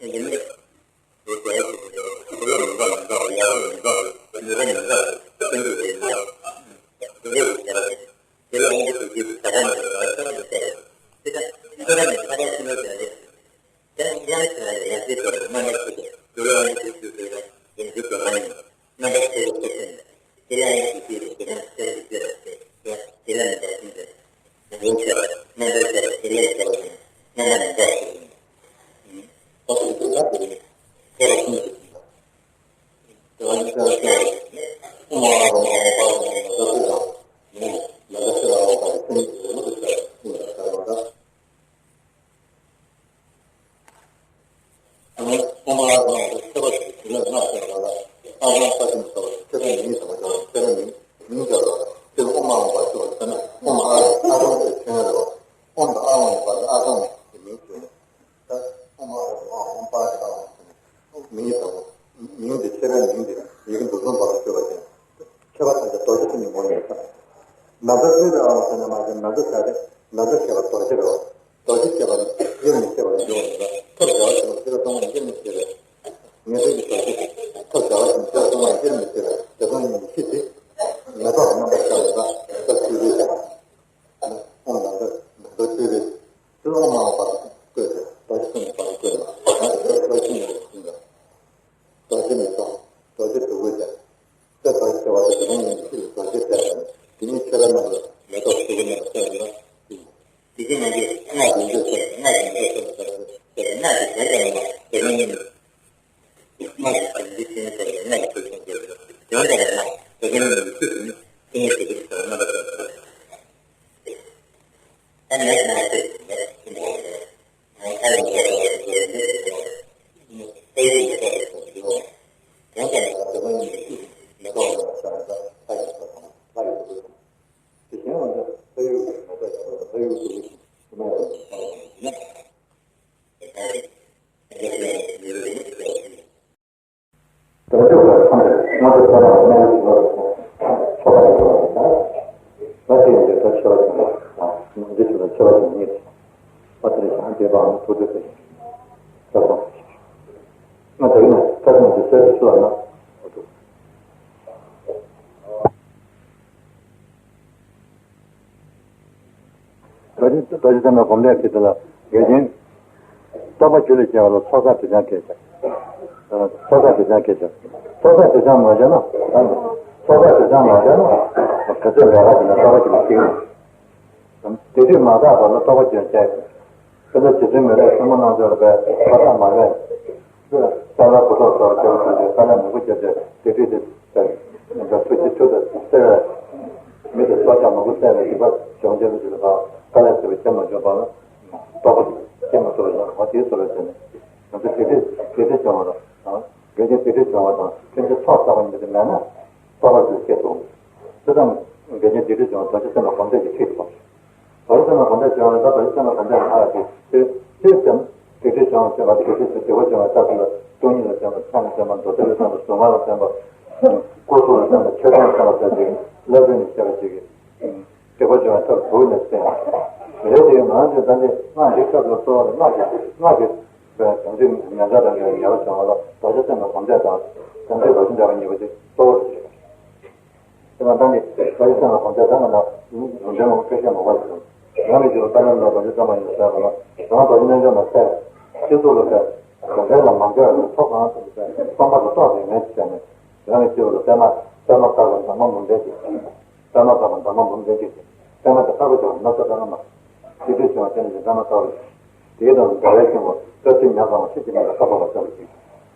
ཡིན། མིང་དང་མིང་དེ་ཁྱད་པར་མིང་དེ་ཡི་གེ་འདུག་སེ་བར་དུ་ཤོད་པ་ཅན། ཁྱད་པར་ཐམས་ཅད་རྡོ་རྗེ་ཐུན་གྱི་ངོ་ཡིན་པ། ན་བཟའ་བཙུན་པའི་ཨ་ལོང་ཟེར་ན་མ་ཟེར། ན་བཟའ་བྱ་སྟེ་ན་བཟའ་ཞེས་པ་རྡོ་རྗེ་རེད་བ། རྡོ་རྗེ་ཞེས་པ་ནི་དབྱེར་མི་ཕྱེད་པ་ལ་འཇུག་པ་ཡིན་ལ། ཐབས་བྱ་བ་ཞེས་པ་ནི་སྤྱི་དང་སྟོང་པ་དབྱེར་མི་ཕྱེད་པའི་ངེས་དོན་གྱི་རྡོ་རྗེ། ཐབས་བྱ་བ་ཞེས་པ་ནི་སྤྱི་དང་སྟོང་པ་དབྱེར་མི་ཕྱེད་པའི་དེ་དག་ཉིད་ཀྱི་ཕྱིར་ཏེ། མེ་ཏོག་རྣམ་པར་ཤར་བའི་ལ་ད་ཚུལ་ལུས་ཀྱང་། ཨོཾ་ནམ་མཁའ་ནམ་མཁའ་སྤྲུལ་པའི་ཚུལ། ཨོཾ་ཨཱཿ་བར་དུ་བཀོད་དེ་རྡོ་རྗེ་གསུམ་གྱི་བར་དུ་བཀོད་ནས་རྡོ་རྗེ་གསུམ་གྱི་བར་དུ་བཀོད་ནས། རྡོ་རྗེ་མེ་ཏོག་རྡོ་རྗེ་གདུགས་ཀྱི་སྟེ། རྡོ་རྗེ་ཟེར་བ་དེ་དེ་རིང་ཉིད་ཀྱི་ཚུལ་གྱིས་རྡོ་རྗེ་ཟེར་བ་ནི་དེ་ཉིད་ཁྱད་པར་རྣམ་པ་ལ་མེ་ཏོག་ཕྲུ་གུ་རྣམས་ལ་སོགས་ཡིན་ལ། དེ་བཞིན་ང་འདི་སྔགས་ཀྱི་མདོ་ཟེར་ཏེ་སྔགས་ཀྱི་མདོ་ཟེར་བ་ཟེར་ཏེ་སྔགས་ཀྱི་དོན་དེ་ནི་དེ་རིང་ཉིད་ནི། སྔགས་ཀྱི་དོན་འདི་ཆོས་ཉིད་ཟེར་ཏེ་སྔགས་ཀྱི་ཆོས་ཅན་ཟེར་བ་དོན་དེ་ལ་ན་དེ་རིང་ཉིད་ནི་ཆོས་ཉིད་དེ་ཉིད་ཟེར་གྱི་ཟེར་བ་རྣམ་པ་ཟེར་བ་ཟེར་བ། ད་ནི་ང་ཚོས་ཉིད་ཀྱི་མདོ་ཟེར་ཏེ། ཨ་ནི་ང་ཚོས་ཉིད་ཀྱི་མདོ་ཟེར་ཏེ། ཨ་ནི་ད་ཡོད་ཡོད་ཟེར་ཏེ་ཟེར་གྱི་ཡོད། དོན་དེ་ལ་ན་དེ་རིང་ཉིད་ནི་ཆོས་ཉིད་མེ་ཏོག་ལ་ན་ས་ལ་ས་ལྷ་ཡི་ས་དང་ལྷ་ཡི་སྐུ་དང་། དེ་གཞན་ལ་ནི་ལྷ་ཡུལ་གྱི་མེ་ཏོག་ཡང་ལྷ་ཡུལ་གྱི་ལུགས་ཤིང་དུ་མེད་པ་ཡང་ལྷ་ཡུལ་གྱི་ལུགས་ཤིང་། དོན་གཅིག་པ་ཐམས་ཅད་སྔོན་འགྲོ་ཐོག་མར་སྨོན་ལམ་ཞུ་བ་དང་ཆོ་ག་ཞུ་བ་དང་། ལ་དེ་ཡང་འདི་ལྟར་ཆེ་བ་ཞིག་ལ་དང་འདི་ཞུ་ན་ཆེ་བ་ཞིག་རྙེད། ཨ་ཏི་རེ་ཞང་སྡེ་པའང་ཐུགས་རྗེ་ཆེ་ཞིང་། ལ་སོང་ཞིག་ང་དེ་རིང་བཀའ་དྲིན་གྱི་གསེར་དུ་ཆུ་ལ་ན། རྡོ་རྗེ་རྡོ་རྗེ་སེམས་དཔའི་སྒོམ་བཟླས་ཀྱི་དེ་ལ་འགལ་རྐྱེན། རྟོགས་པ་རྒྱུད་ལ་སྐྱེ་བ་ལ་ཚོགས་བསགས་དྲི་བྱང་སྐྱེ་བྱ། ཚོགས་བསགས་དྲི་བྱང་སྐྱེ་བྱ། ཚོགས་བསགས་དྲི་བྱང་མ་སྐྱེ་ན། ཚོགས་བསགས་དྲི་བྱང་མ་སྐྱེ་ན། ག་ཚོད་ལས་ཀ་དེ་ལ་རྟོགས་པ་རྒྱུད་ལ་སྐྱེ་གི་རེད། དེ་དུས་མ་བརྟགས་པ་ལ་རྟོགས་པ་རྒྱུད་ལ་སྐྱེ་གི་རེད། དཔེར་ན་རྗེ་བཙུན་མི་ལས་བཙུན་མོ་རྣམ་ཚོས་ལ་བས་ཁ་བཏགས་མ་བས། ས་ལ་གོ་ཐོག་ས་བ་སྐྱེ་བ་ཐམས་ཅད་ས་ལ་མང་པོ་སྐྱེ་བྱས་དེ་དུས་དེ་ལ་ཐུགས་རྗེ་ཐུགས་དང་བརྩེ་བས་མི་དེ་སྲོག་ཆགས་མང་པོ་བསད་པའི་སྡིག་པ་སྦྱོང་བྱེད་ལ་དེ་ལ་དཀའ་ལས་བརྩེ་བའི་སྐྱབས་མ་བྱུང་བ་ལ་རྟོགས་པ་སྐྱེ་མ་ཐུབ་པ་ཡང་འོ་དེའི་ཚོར་བ་བྱས་ནས་ང་ཚོ་དེ་དུས་དེ་དུས་བྱུང་བ་དང་འགལ་རྐྱེན་དེ་དུས་བྱུང་བ་དང་ཐུན་མོང་ཚོགས་བསགས་པ་ཉིད་དུ་མེད་ན་རྟོགས་པ་དེ་སྐྱེ་ཐུབ། དེ་ཙམ་འགལ་རྐྱེན་དེ་དུས་བྱུང་བ་རྡོ་རྗེ་སེམས་ལ་གོམས་འདྲིས་ཀྱི་ཁྲིད་ཐོབ། རྡོ་རྗེ་སེམས་ལ་གོམས་འདྲིས་བྱུང་བ་ལ་ད་རྡོ་རྗེ་སེམས་ལ་གོམས་འདྲིས་ལ་ཧ་ལ་དེ་དེ་དེ་ཙམ་དེ་དུས་བྱུང་བ་ཞེས་པ་དེ་དུས་སུ་སྡིག་པ་བྱུང་བའི་སྐབས་སུ་ལ་སྟོང་ཉིད་ལ་བརྟེན་པ་ཆ་ནས་བརྟེན་པ་མདོ་སྡེ་ལ་བརྟེན་པ་གཟུངས་སྔགས་ལ་བརྟེན་པ་སྐུ་གཟུགས་ལ་བརྟེན་པ་ཆོས་དོན་ལ་བརྟེན་པ་ཟེར་ཅིག་བསླབ་བྱ་ནས་བཤད་པ་ཅིག་གིས། སྡིག་པ་བྱུང་བའི་སྐབས་སུ་ནས་བསྟན། རེད་དེ་ང་ཚོས་ད་ལྟའི་སྔགས་འདི་སྐབས་ལ་གཙོ་བོ་ལ་སྔགས་ཀྱི་སྔགས་ཀྱི་བྱང་ཆུབ་མཉམ་གཞག་དང་ཉེ་བར་བྱུང་བ་ལ་རྡོ་རྗེ་སེམས་ལ་གོམས་འདྲིས་དང་བྱང་ཆུབ་རྡོ་རྗེ་འདྲ་བ་གཉིས་པོ་དེ་གཙོ་བོར་བྱེད། དེ་ལ་ད་ནི་རྡོ་རྗེ་སེམས་ལ་གོམས་འདྲིས་དང་ང་ལ་ལུང་འདྲེན་མང་པོ་སྐད་ཆ་མང་པོ་ཞིག་ཡང་མི་འགྱུར་བར་ལམ་ལ་རྡོ་རྗེ་སེམས་ལ་ཡོད་ཟེར་བ་ལ་རང་རྡོ་རྗེ་རྣལ་འབྱོར་མ་ཟེར། སྤྱི་ཚོགས་ལ་ཟེར། གོམས་འདྲིས་ལ་མ་འགལ་བའི་ཚོགས་གང་ཐུབ་ཟེར་བསམ་པ་ལ་རྟོགས་པའི་ངེས་ཀྱི་བྱས་ནས་རང་གི་སྤྱི་བོ་ལ་པདྨ་པདྨ་དཀར་པོ་འདབ་མ་འབུམ་ལྡན་ཅིག་པདྨ་དཀར་པོ་འདབ་མ་འབུམ་ལྡན་ཅིག་པདྨ་དེ་དཀར་པོ་ཅིག་ན་ཚ་པདྨ་མ། དེ་དུས་བྱུང་བ་དེ་ནི་པདྨ་དཀར་པོ་ཅིག་དེའི་དོན་དུ་ཟླ་བའི་སྐྱེ་བོ་ལྟ་ཚུལ་ཉག་ཚང་བ་ཤེས་ཀྱི་མེད་པར་ཁ་ཕོག་པ་ལྟ་བུ་ཅིག་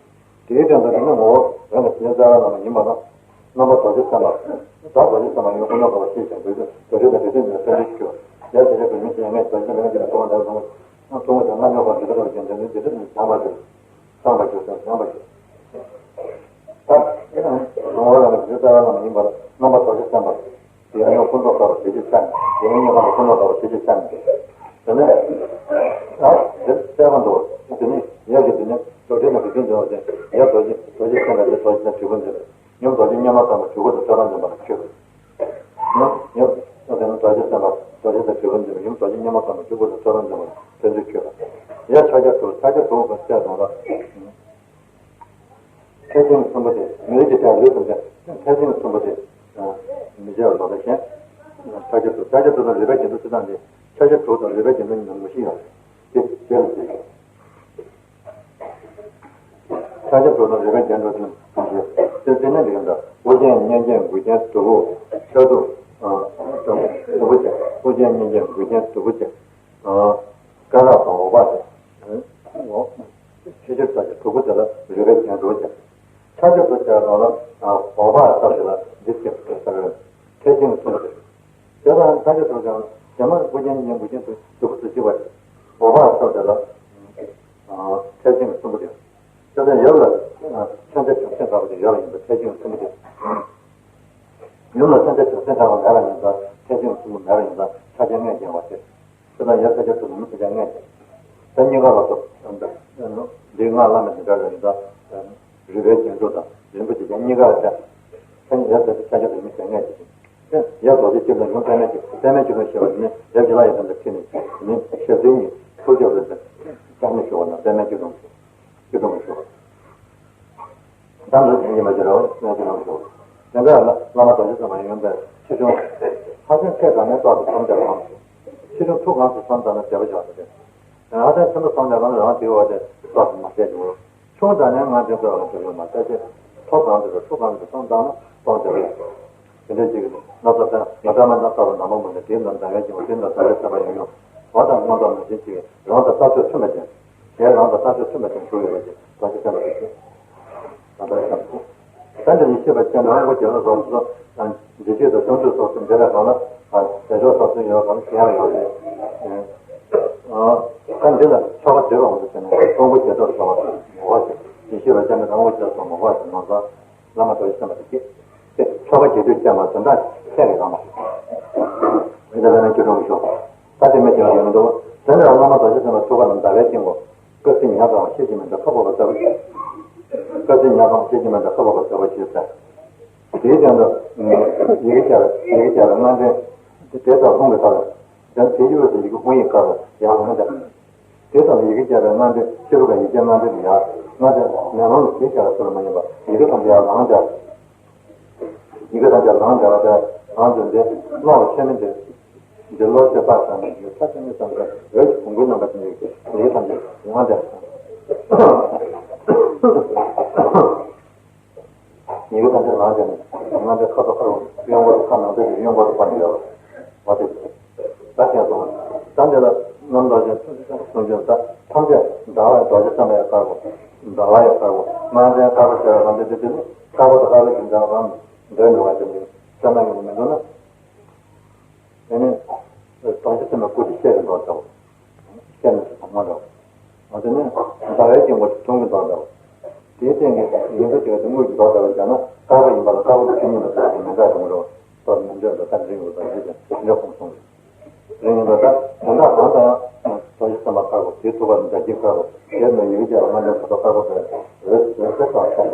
དེའི་དོན་དུ་དེ་ནི་ངོ་བོ་རང་གི་དེ་ཉིད་རྩ་བའི་བླ་མ་ཡིན་པ་ལ། རྣམ་པ་རྡོ་རྗེ་སེམས་དཔའ། བདག་རྡོ་རྗེ་སེམས་དཔའ་ཡིན་ཀུན་རྫོབ་པ་ཤེས་ཤིང་གུས་པས་རྡོ་རྗེ་དང་རྗེ་བཙུན་མའི་བསྟན་བཅོས་ཀྱི་ཡབ་དེ་ལས་བུད་མེད་ཀྱི་ཡང་ངས་རྡོ་རྗེ་སེམས་དཔའ་ཡང་དེ་ལ་ཐུབ་པ་འདྲ་མཐོང་བ་ཐུབ་པ་དང་སྨྲ་མྱོང་བ་འདི་ལྟ་བུ་ཅན་དེ་ནི་འདི་ལྟར་ནི་བྱང་བར་གྱུར། སངས་པར་གྱུར་ཏེ་བྱང་བར་གྱུར། ད་དེ་ནི་ལུང་བ་ལ་ནི་རྩ་བའི་བླ་མ་ཡིན་པར་རྣམ་པ་རྡོ་རྗེ་སེམས་དཔའ། དེ་ཡང་ཀུན་རྫོབ་ལྟ་བུ་ཞེས་བྱ་སྟེ། དེ་ཡང་ཉེ་བར་ཀུན་རྫོབ་ལྟ་བུ་ཞེས་བྱ་སྟེ། དེ་ནི་ཨ་དེ་གསལ་པོ་འདུག་དེ་ནི་ཡབ་ཀྱི་དེ་ནི་རྡོ་རྗེ་ནི་རྡོ་རྗེ་འདྲ་བ་ཅན་ཡབ་རྡོ་རྗེ་རྡོ་རྗེ་སེམས་དཔའ་དེ་རྡོ་རྗེ་དང་དྲིལ་བུ་འཛིན་པའི། ཡུམ་རྡོ་རྗེ་སྙེམས་མ་ཙམ་པ་དྲིལ་བུ་དང་ཐོད་རར་འཛིན་པ་ལ་མཆོད། ཡུམ་ཡུམ་དེ་ནི་རྡོ་རྗེ་སེམས་དཔའ་རྡོ་རྗེ་དང་དྲིལ་བུ་འཛིན་པའི་ཡུམ་རྡོ་རྗེ་སྙེམས་མ་ཙམ་པ་དྲིལ་བུ་དང་ཐོད་རར་འཛིན་པ་ལ་དེ་ཚུལ་མཆོད་པ། ཡ་ཕྱག་རྒྱ་དྲུག་ཕྱག་རྒྱ་དྲུག་པོ་བཤད་དང་ལ། ཕལ་ཆེར་གསུམ་པོ་དེ་མི་རིགས་ཀྱི་ཕྲད་ལུས་ཐམས་ཅད་ཕལ་ཆེར་གསུམ་པོ་དེ་མི་བྱེད་པར་ལོག་ལྟ་གཞན། ཕྱག་རྒྱ་དྲུག་ཕྱག་རྒྱ་དྲུག་དང་རོལ་པའི་རྒྱན་དྲུག་སྤྱི་དང་སྟེ་ཕྱག་རྒྱ་དྲུག་དང་རོལ་པའི་རྒྱན་དྲུག་གཉིས་ལ་ངོ་ཤེས་ཡོད་རེད། དེ་དེ་ལ་ཟེར། ཕྱག་རྒྱ་དྲུག་དང་རོལ་པའི་རྒྱན་དྲུག་དེ་ལ་ངོ་ཤེས་ཡོད་རེད། དེ་དེ་ནས་འདི་ག་འདྲ་དབུ་ཅན་སྙན་ཅན་མགུལ་ཅན་གདུ་བུ་ཕྱག་དྲུག་གདུ་བུ་ཅན། དབུ་ཅན་སྙན་ཅན་མགུལ་ཅན་གདུ་བུ་ཅན། སྐ་རགས་དང་འོག་པ་དང་། ཆེ་ཆེར་ས་ཆ་དྲུག་པོ་དེ་ལ་རོལ་པའི་རྒྱན་དྲུག་ཅན། ཕྱག་རྒྱ་དྲུག་ཅན་ལ་འོག་པ་ས་དེ་ལ་འདི་སྐད་དུ་ཟེར། ཕལ་ཆེར་གསུམ་པོ་དེ། དེ་ལ་ཕྱག་རྒྱ་དྲུག་ཅན་ཞལ་མ་དབུ་ཅན་སྙན་མགུལ་ཅན་གདུ་བུ་དྲུག་ཅུ་པ་དེ། འོག་པ་ས་དེ་ལ་ཕལ་ཆེར་གསུམ་པོ་དེ། དེ་ལ་ཡབ་ལ་མཚོན་ཆ་བྱང་སེམས་དགག་པ་དེ་ཡོད་པ་ཡིན་པ་ཕལ་ཆེར་གསུམ་པོ་དེ། ཡུམ་ལ་མཚོན་ཆ་བྱང་སེམས་དགག་པ་མེད་པ་ཡིན་ཙང་ཕལ་ཆེར་གསུམ་པོ་མེད་པ་ཡིན་ཙང་ཕྱག་རྒྱ་ལྔས་བརྒྱན་པ་སྟེ། དེ་དང་ཡབ་ཕྱག་རྒྱ་དྲུག་ལ་མི་ཕྱག་རྒྱ་ལྔས་བརྒྱན། ད་གཉིས་ཀ་ལ་སོགས་འདི་སྔགས་བླ་མེད་དེ་འདྲ་ལ་ཡིན་ཙང་རོལ་པའི་རྒྱན་དྲུག་དང་རིན་པོ་ཆེ་རྒྱན་གཉིས་ཀ་ལ་བརྟེན། ཡབ་ཕྱག་རྒྱ་དྲུག་མི་ཕྱག་རྒྱ་ལྔས་བརྒྱན། ཡབ་རྡོ་རྗེ་སྐྱིལ་ཀྲུང་ཡུམ་པདྨའི་སྐྱིལ་པདྨའི་སྐྱིལ་ཀྲུང་ཞེས་པ་འདི་ནི་ཡབ་རྗེ་ལ་ཡི་དམ་དུ་ཁྲིད་ནས་ནི་ཞབས་བརྟན་གཉིས་ཐུགས་རྗེ་ལ་ཟེར་ཏེ་བཅར་ནས་ཞུ་བ་ན་པདྨའི་སྐྱིལ་ཀྲུང་ཞུ། སྐྱིལ་ཀྲུང་ཞུ། གདམས་ལ་ཡིན་པ་ཞིག་རེད། པདྨའི་སྐྱིལ་ཀྲུང་ཞུ། དེ་འདྲ་བླ་མ་རྡོ་རྗེ་སེམས་དཔའ་ཡོན་ཏན་ཆེ་ཆུང་ཧ་ཅང་ཁྱད་དང་ནས་རྟག་ཏུ་བསམ་བྱ་གང་ཞིག་ཆེ་ཆུང་ཐུགས་གང་དུ་བསམ་དང་ན་བདེ་བ་བཞག་པ་དེ། ཧ་ཅང་ཆེན་པོ་བསམ་བྱ་གང་རང་དེའི་འོག་དེ་རྟག་ཏུ་མ་བྱས་ཀྱི་འོ། ཆུང་དྲགས་ནས་ང་འདི་ཚོ་ལ་འགྲོ་ཡོང་མ་ལྟ་ཅེས། མཐོ་གང་དུ་རུ་ཆུ་གང་དུ་སོང་ཙང་ན་སྟོང་དེ་རེད། དེ་འདྲ་ཅིག་ན་ཚ་ཕན་ན་ཚ་མ་ན་ཚ་བ་ན་མ་མོ་ནས་དེའི་ནང་ཟླ་བའི་སྐྱེ་བ་དེ་ནང་ཟླ་བའི་ཚ་བ་ཡོང་ཡོང་བ་དང་མངོན་རྟོགས་ནང་བཞིན་ཅིག་རང་དང་ལྟ་ཕྱོགས་མཐུན་པ་ཅན། དེ་རང་དང་ལྟ་ཕྱོགས་མཐུན་པ་ཅན་བྱུང་ཡོད་པ་ཅིག་རང་ཅི་བསྟན་པ་རེད་ཅེས། ད་ལྟ་བསམ་ཚུལ། ད་འདི་ནི་ཤེས་པ་ཅན་དབང་པོ་རྒྱལ་ལ་སོགས་སུ་འདི་ཆོས་དང་བྱང་ཆུབ་སོགས་སུ་འདི་ལ་གང་ལ་དལ་འབྱོར་སོགས་སུ་ཡོད་གང་ཞེས་ཡང་ཡོད་རེད། ད་འདི་ལ་ཆོ་ག་བྱེད་པ་འོང་དུ་བྱས་ནས་དབང་པོ་རྒྱལ་ལ་སོགས་པ་མོ་བ་ཞིག་འདི་ཤེས་པ་ཅན་དབང་པོ་རྒྱལ་ལ་སོགས་མོ་བ་ཞིག་ནང་ཚང་བླ་མ་རྡོ་རྗེ་སེམས་དཔའ་དེ་སྐད་དེ་ཆོ་ག་བྱེད་དུས་བཤད་མ་དོན་དག་ཁྱད་རེ་རང་མ་རེད། འདི་ལ་ན་ཁྱོད་རང་ཤོག་ད་དེ་མེད་ཀྱང་ཡོང་འདུག་དེ་ནས་བླ་མ་རྡོ་རྗེ་སེམས་དཔའ་ཐུགས་ཀ་ལ་ཟླ་བའི་དཀྱིལ་འཁོར། དཀར་སེར་ཉ་གང་བ་ཤེས་ཀྱི་མེད་འདྲ་ཁ་སྤོབས་པ་ཟེར་བ་ཞིག་དཀར་སེར་ཉ་གང་བ་ཤེས་ཀྱི་མེད་འདྲ་ཁ་སྤོབས་པ་ཟེར་བ་ཞིག་ཟེར། དེའི་སྟེང་དུ་ཡི་གེ་བརྒྱ་ར་ཡི་གེ་བརྒྱ་ར་ལྔ་འདྲེན་དེ་དག་ལྷུང་གི་ཐོག་ལ་དེ་དེ་ཡི་འོག་ཏུ་ཡི་གེ་ཧཱུྃ་ཡིག་དཀར་པོ་ཡར་ལངས་ཏེ། དེ་དག་ལ་ཡི་གེ་བརྒྱ་ར་ལྔ་འདྲེན་ཕྱི་རུ་ཁ་ཡི་གེ་ལྔ་འདྲེན་ཡར་ལྔ་འདྲེན་མེ་ལོང་ལ་དེ་བརྒྱ་ར་ཚུར་མ་ཡིན་པ་ཡི་གེ་ཐམས་ཅད་ཡར་ལངས་ཏེ། ཡི་གེ་ཐམས་ཅད་ལངས་བསྡད་པ་དེ་ལངས་བསྡད་དེ་ཀློང་ལ་ཆོས་མིན་ཏེ། འདི་ལོ་ཤེས་པ་ཙམ་ནས་ཡོད་ཚད་ཅན་ནི་ཙམ་དུ་འོད་ཀྱི་བོང་བུའི་རྣམ་པ་ཅན་ཡོད་ཀྱི་ཡི་གེ་ཐམས་ཅད་ལངས་བསྡད་པ་དང་། ཡི་གེ་ཐམས་ཅད་ལངས་བསྡད་ནས་ལངས་བསྡད་ཁ་དོག་ཁ་རུ་གཡོན་སྐོར་དུ་ཁ་ནང་དུ་གཡོན་སྐོར་དུ་ཕར་ཡོད་པ་དེ་ད་བསྟན་སོང་། ད་འདི་ལ་རྣམ་རྟོག་ཅན་ཐུགས་རྗེ་ཆེན་པོ་གསུང་རྒྱུན་ད་ཐམས་ཅད་ཟླ་བ་རྡོ་རྗེ་སེམས་དཔའ་ཡང་དཀར་པོ། ཟླ་བ་ཡང་དཀར་པོ། ལྔ་ཚན་དཀར་པོ་ཟེར་བ་རང་དེ་དེ་དེ་ནི་དཀར་པོ་དང་དཀར་པོ་གྱི་འདྲ་བ་རང་འདོད་འགྲོ་བ་དེ་ནི་སེམས་ནང་ཡོང་མི་འདུག་ན། དེ་ནི་རྡོ་རྗེ་སེམས་དཔའི་སྐུ་དེ་བཤད་ཀྱི་འདུག་ཟེར་བ། བཤད་ནས་སུ་དང་མ་འདྲ་བ། དེ་ནི་ཟླ་བའི་དཀྱིལ་འཁོར་དེ་མཐོང་གི་འདུག་ཟེར་བ། དེའི་སྟེང་གི་ཡིན་པ་དེ་དངོས་ཀྱི་མདོག་ལྟ་བུ་བྱས་ན་དཀར་པོ་ཡིན་པ་ལ་དཀར་པོ་དེ་ཆོས་ཉིད་ལ་ལྟོས་པའི་མི་འདྲ་རུང་རོ། སྟོབས་མི་འདྲ་འདུག་ད་འདི་རིང་རུ་དང་འདི་དང་འདི་ཁོང་གསུངས་རེད། རིང་ཡིན་པ་ད་དོན་དག་གང་དང་ཡང་རྡོ་རྗེ་སེམས་དཔའ་དཀར་པོ་དེའི་ཐུགས་ཀ་ནས་འདྲ་སྐྱེས་དཀར་པོ་དེར་ནས་ཡི་གེ་བརྒྱ་ར་ལྔ་འདྲེན་ཁ་དོག་དཀར་པོ་དེ་འོད་འོད་ཟེར་དང་ཁྱད་པར་ཁྱད་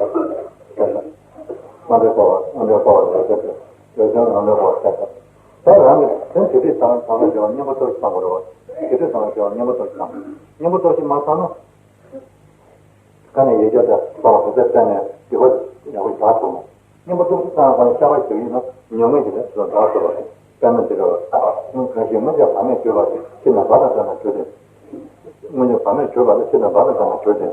པར། ལྔ་འདྲེན་བསྐོར་བ་ལྔ་འདྲེན་བསྐོར་བ་ལ་འོད་ཟེར་དེ་འོད་ཟེར་ལྔ་འདྲེན་བསྐོར་བ་ཁྱད་པར། ད་རང་གི་དོན་དེ་དུས་ཚང་ཚང་ཚང་ཞེས་པ་གཉེན་པོ་སྟོབས་ཀྱིས་ཚང་དགོས་རེད་བ། དེ་དུས་ཚང་ཞེས་པ་གཉེན་པོ་སྟོབས་ཀྱིས་ཚང་། གཉེན་པོ་སྟོབས་ཀྱིས་མ་ཚང་ན། ཁ་ནས་ཡི་གེ་དང་ཚོགས་ལ་འོད་ཟེར་སྤྲད་ནས་སྡིག་པ་ཡག་པོ་བཞག་ཐུབ་མོད། གཉེན་པོ་སྟོབས་ཀྱིས་ཚང་བ་ནི་བཤགས་པ་ཞིག་ཡིན་ན་ཉོན་མོངས་ཀྱི་ལས་སུ་འདག་ཐུབ་པ་རེད། དཔེར་ན་འདི་རེད་བ། གང་ཞིག་སྔོན་ཆད་བག་མེད་གྱུར་པ་དེ་ཕྱིས་ན་བག་དང་ལྡན་པར་གྱུར་ཏེ། སྔོན་ཆད་བག་མེད་གྱུར་པ་དེ་ཕྱིས་ན་བག་དང་ལྡན་པར་གྱུར་ཏེ།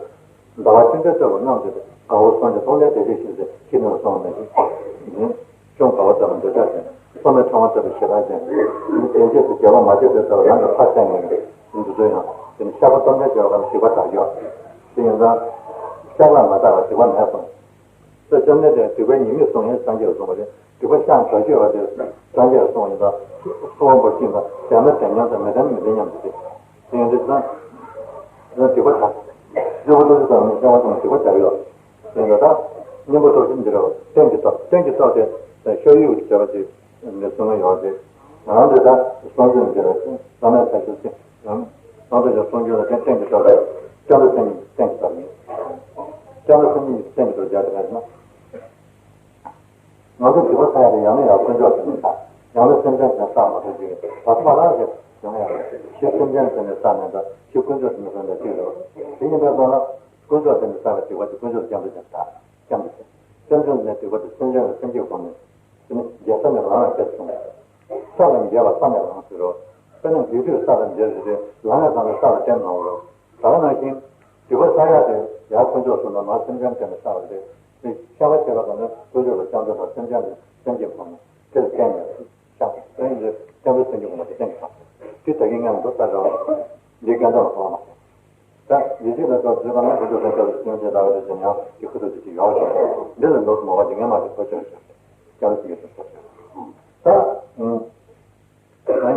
ཟླ་བ་ཆུ་འདྲ་ལྟ་བུ་རྣམས་ཀྱི་དགའ་བོ་སངས་རྒྱས་སྟོང་ལྡན་བདེ་གཤེགས་ཞེས་ཟེར་ཕྱིས་ནས་སོང་བ་ནང་བཞིན། ཅུང་དགའ་བོ་ལྟ་བུ་འདོད་ཆགས་ཅན། མཚོ་མོའི་ཕྲེང་བ་ལྟ་བུ་ཞེ་སྡང་ཅན། དེ་རྗེས་སུ་དགེ་བ་མ་བྱས་པའི་ལྟ་བུ་རང་གི་ཕ་བསད་ངེས་པའི་འདི་ཚོ་ཡང་དེ་ནི་བཤགས་པ་སྟོབས་ཆེན་བྱས་པ་གང་ལ་སྡིག་པ་དག་ཡོད། དེ་ཡིན་ཙང་། བཤགས་པ་མ་དག་པར་སྡིག་པ་མེད་གསུངས། དེ་བཅོམ་ལྡན་འདས་སྡིག་པའི་ཉེས་དམིགས་གསུངས་ཡང་སངས་རྒྱས་གསུངས་པ་རེད། སྡིག་པ་བཤགས་དག་ཡོད་པ་དེ་སངས་རྒྱས་གསུངས་པ་ཡིན་ཙང་། གསོལ་བ་འབུལ་ཞིང་དང་དེ་ན་དེ་སྙམ་དང་མི་དེ་ན་མི་དེ་སྙམ་དུ་སྟེ། དེ་ཡིན་དུས་ཙང་། སྡིག་པ་དག་སྤྱི་བོ་ལྟོ་ཆུ་ཙམ་ནི་སྤྱང་བ་ཙམ་སྡིག་པ་དག་ཡོད། དེ་ཡིན་ད་གཉེན་པོ་སྟོབས་ཀྱིས་འདི་རེད་བ། རྟེན་གྱི་སྟོབས་རྟེན་གྱི་སྟོབས་དེ་ཤོ་ཡུག་གི་བྱ་བ་དེ་ནི་གསུང་གི་ཡོད་དེ། ང་འདི་ད་གསུང་རྒྱུན་འདི་རེད། བླ་མའི་ཐ་ཤལ་ཅིག་ཡང་། གསུང་རྒྱུན་གྱི་གསུང་རྒྱུན་ལ་རྟེན་རྟེན་གྱི་སྟོབས་རེད། སྐྱབས་འགྲོ་སེམས་ཉིད་རྟེན་གྱི་སྟོབས་ཡིན། སྐྱབས་འགྲོ་སེམས་ཉིད་རྟེན་གྱི་སྟོབས་རྒྱ་ཆེ་བ་ཡིན་ན། ང་ཚོ་སྡིག་པ་བཤགས་ཡག་དེ་ཡང་ན་ཡང་དཀོན་མཆོག་དེ་ནས་བཤགས། ཡང་ན་སེམས་ཅན་དེ་ནས་བཤགས་མ་ཐུབ་ཅིག་བར་དུ་མ་རག་ཞེས་ཡང་ཡང་ཕྱིར་སེམས་ཅན་དེ་ནས་བཤགས་མེད་པར་ཕྱིར་དཀོན་མཆོག་དེ་ནས་བཤགས་པ་གཅིག་རེད། དེ་ཡིན་པས་སོང་ན་དཀོན་མཆོག་དེ་ནས་བཤགས་པ་གཅིག་པ་དེ་དཀོན་མཆོག་སྐྱབས་འགྲོ་ཅན་བཤགས། སྐྱབས་འགྲོ་བྱེད། སེམས་ཅན་ལ་སྡིག་པ་དེ་སེམས་ཅན་ལ་སེམས་བསྐྱེད་སྒོམ་ནས། དེ་ནི་རྒྱལ་ས་ནས་ལངས་ལ་སྐྱབས་སོང་། ས་ལ་འགྱེལ་བ་ས་ནས་ལངས་ཟེར་རོ། དཔེར་ན་འགྱེལ་དུས་ས་ལ་འགྱེལ་ཟེར་ཏེ་ལངས་ཡ་ཙམ་ལ་ས་ལ་བརྟེན་གནང་རོ། ད་ག་ནང་བཞིན། སྡིག་པ་བཤགས་ཡ་དེ་ཡར་དཀོན་མཆོག་གསུམ་ལ་མར་སེམས་ཅན་བསྟེན་ནས་བཤགས་པ་སྟེ། དེ་བཤགས་པ་བྱེད་པ་དང་ནི་དཀོན་མཆོག་ལ་སྐྱབས་འགྲོ་དང་སེམས་ཅན་ལ་སེམས་བསྐྱེད་སྒོམ་ནས་དེར་བརྟེན་ནས་བཤགས་པ་དེ་ཡིན་ཏེ་སྐྱབས་འགྲོ་སེམས་བསྐྱེད་སྒོམ་པ་དེ་བསྟེན་དགོས་པ། དེ་ད་གིན་སྔོན་ལ་མདོ་ལྟར་འདྲ་བ་འདི་སྐད་འདོན་ལ་གོ་བ་མ་སོང་། ད་ཡིད་ཆེས་ལ་སོགས་བརྗོད་པ་ན་དཀོན་མཆོག་སེམས་ཅན་ལ་སྐྱོན་བྱེད་ལྟ་བུ་དེ་ཚོ་ཡང་དེ་ཁུ་ཐུག་དེ་ཅིག་ཡོང་ཞིང་འདི་ལ་ལོག་མོ་བ་དེ་ངས་མ་ཞིག་གོ་ཆོད་ཞིང་སྐྱབས་འགྲོ་སེམས་བསྐྱེད་སྒོམ་པ་ད།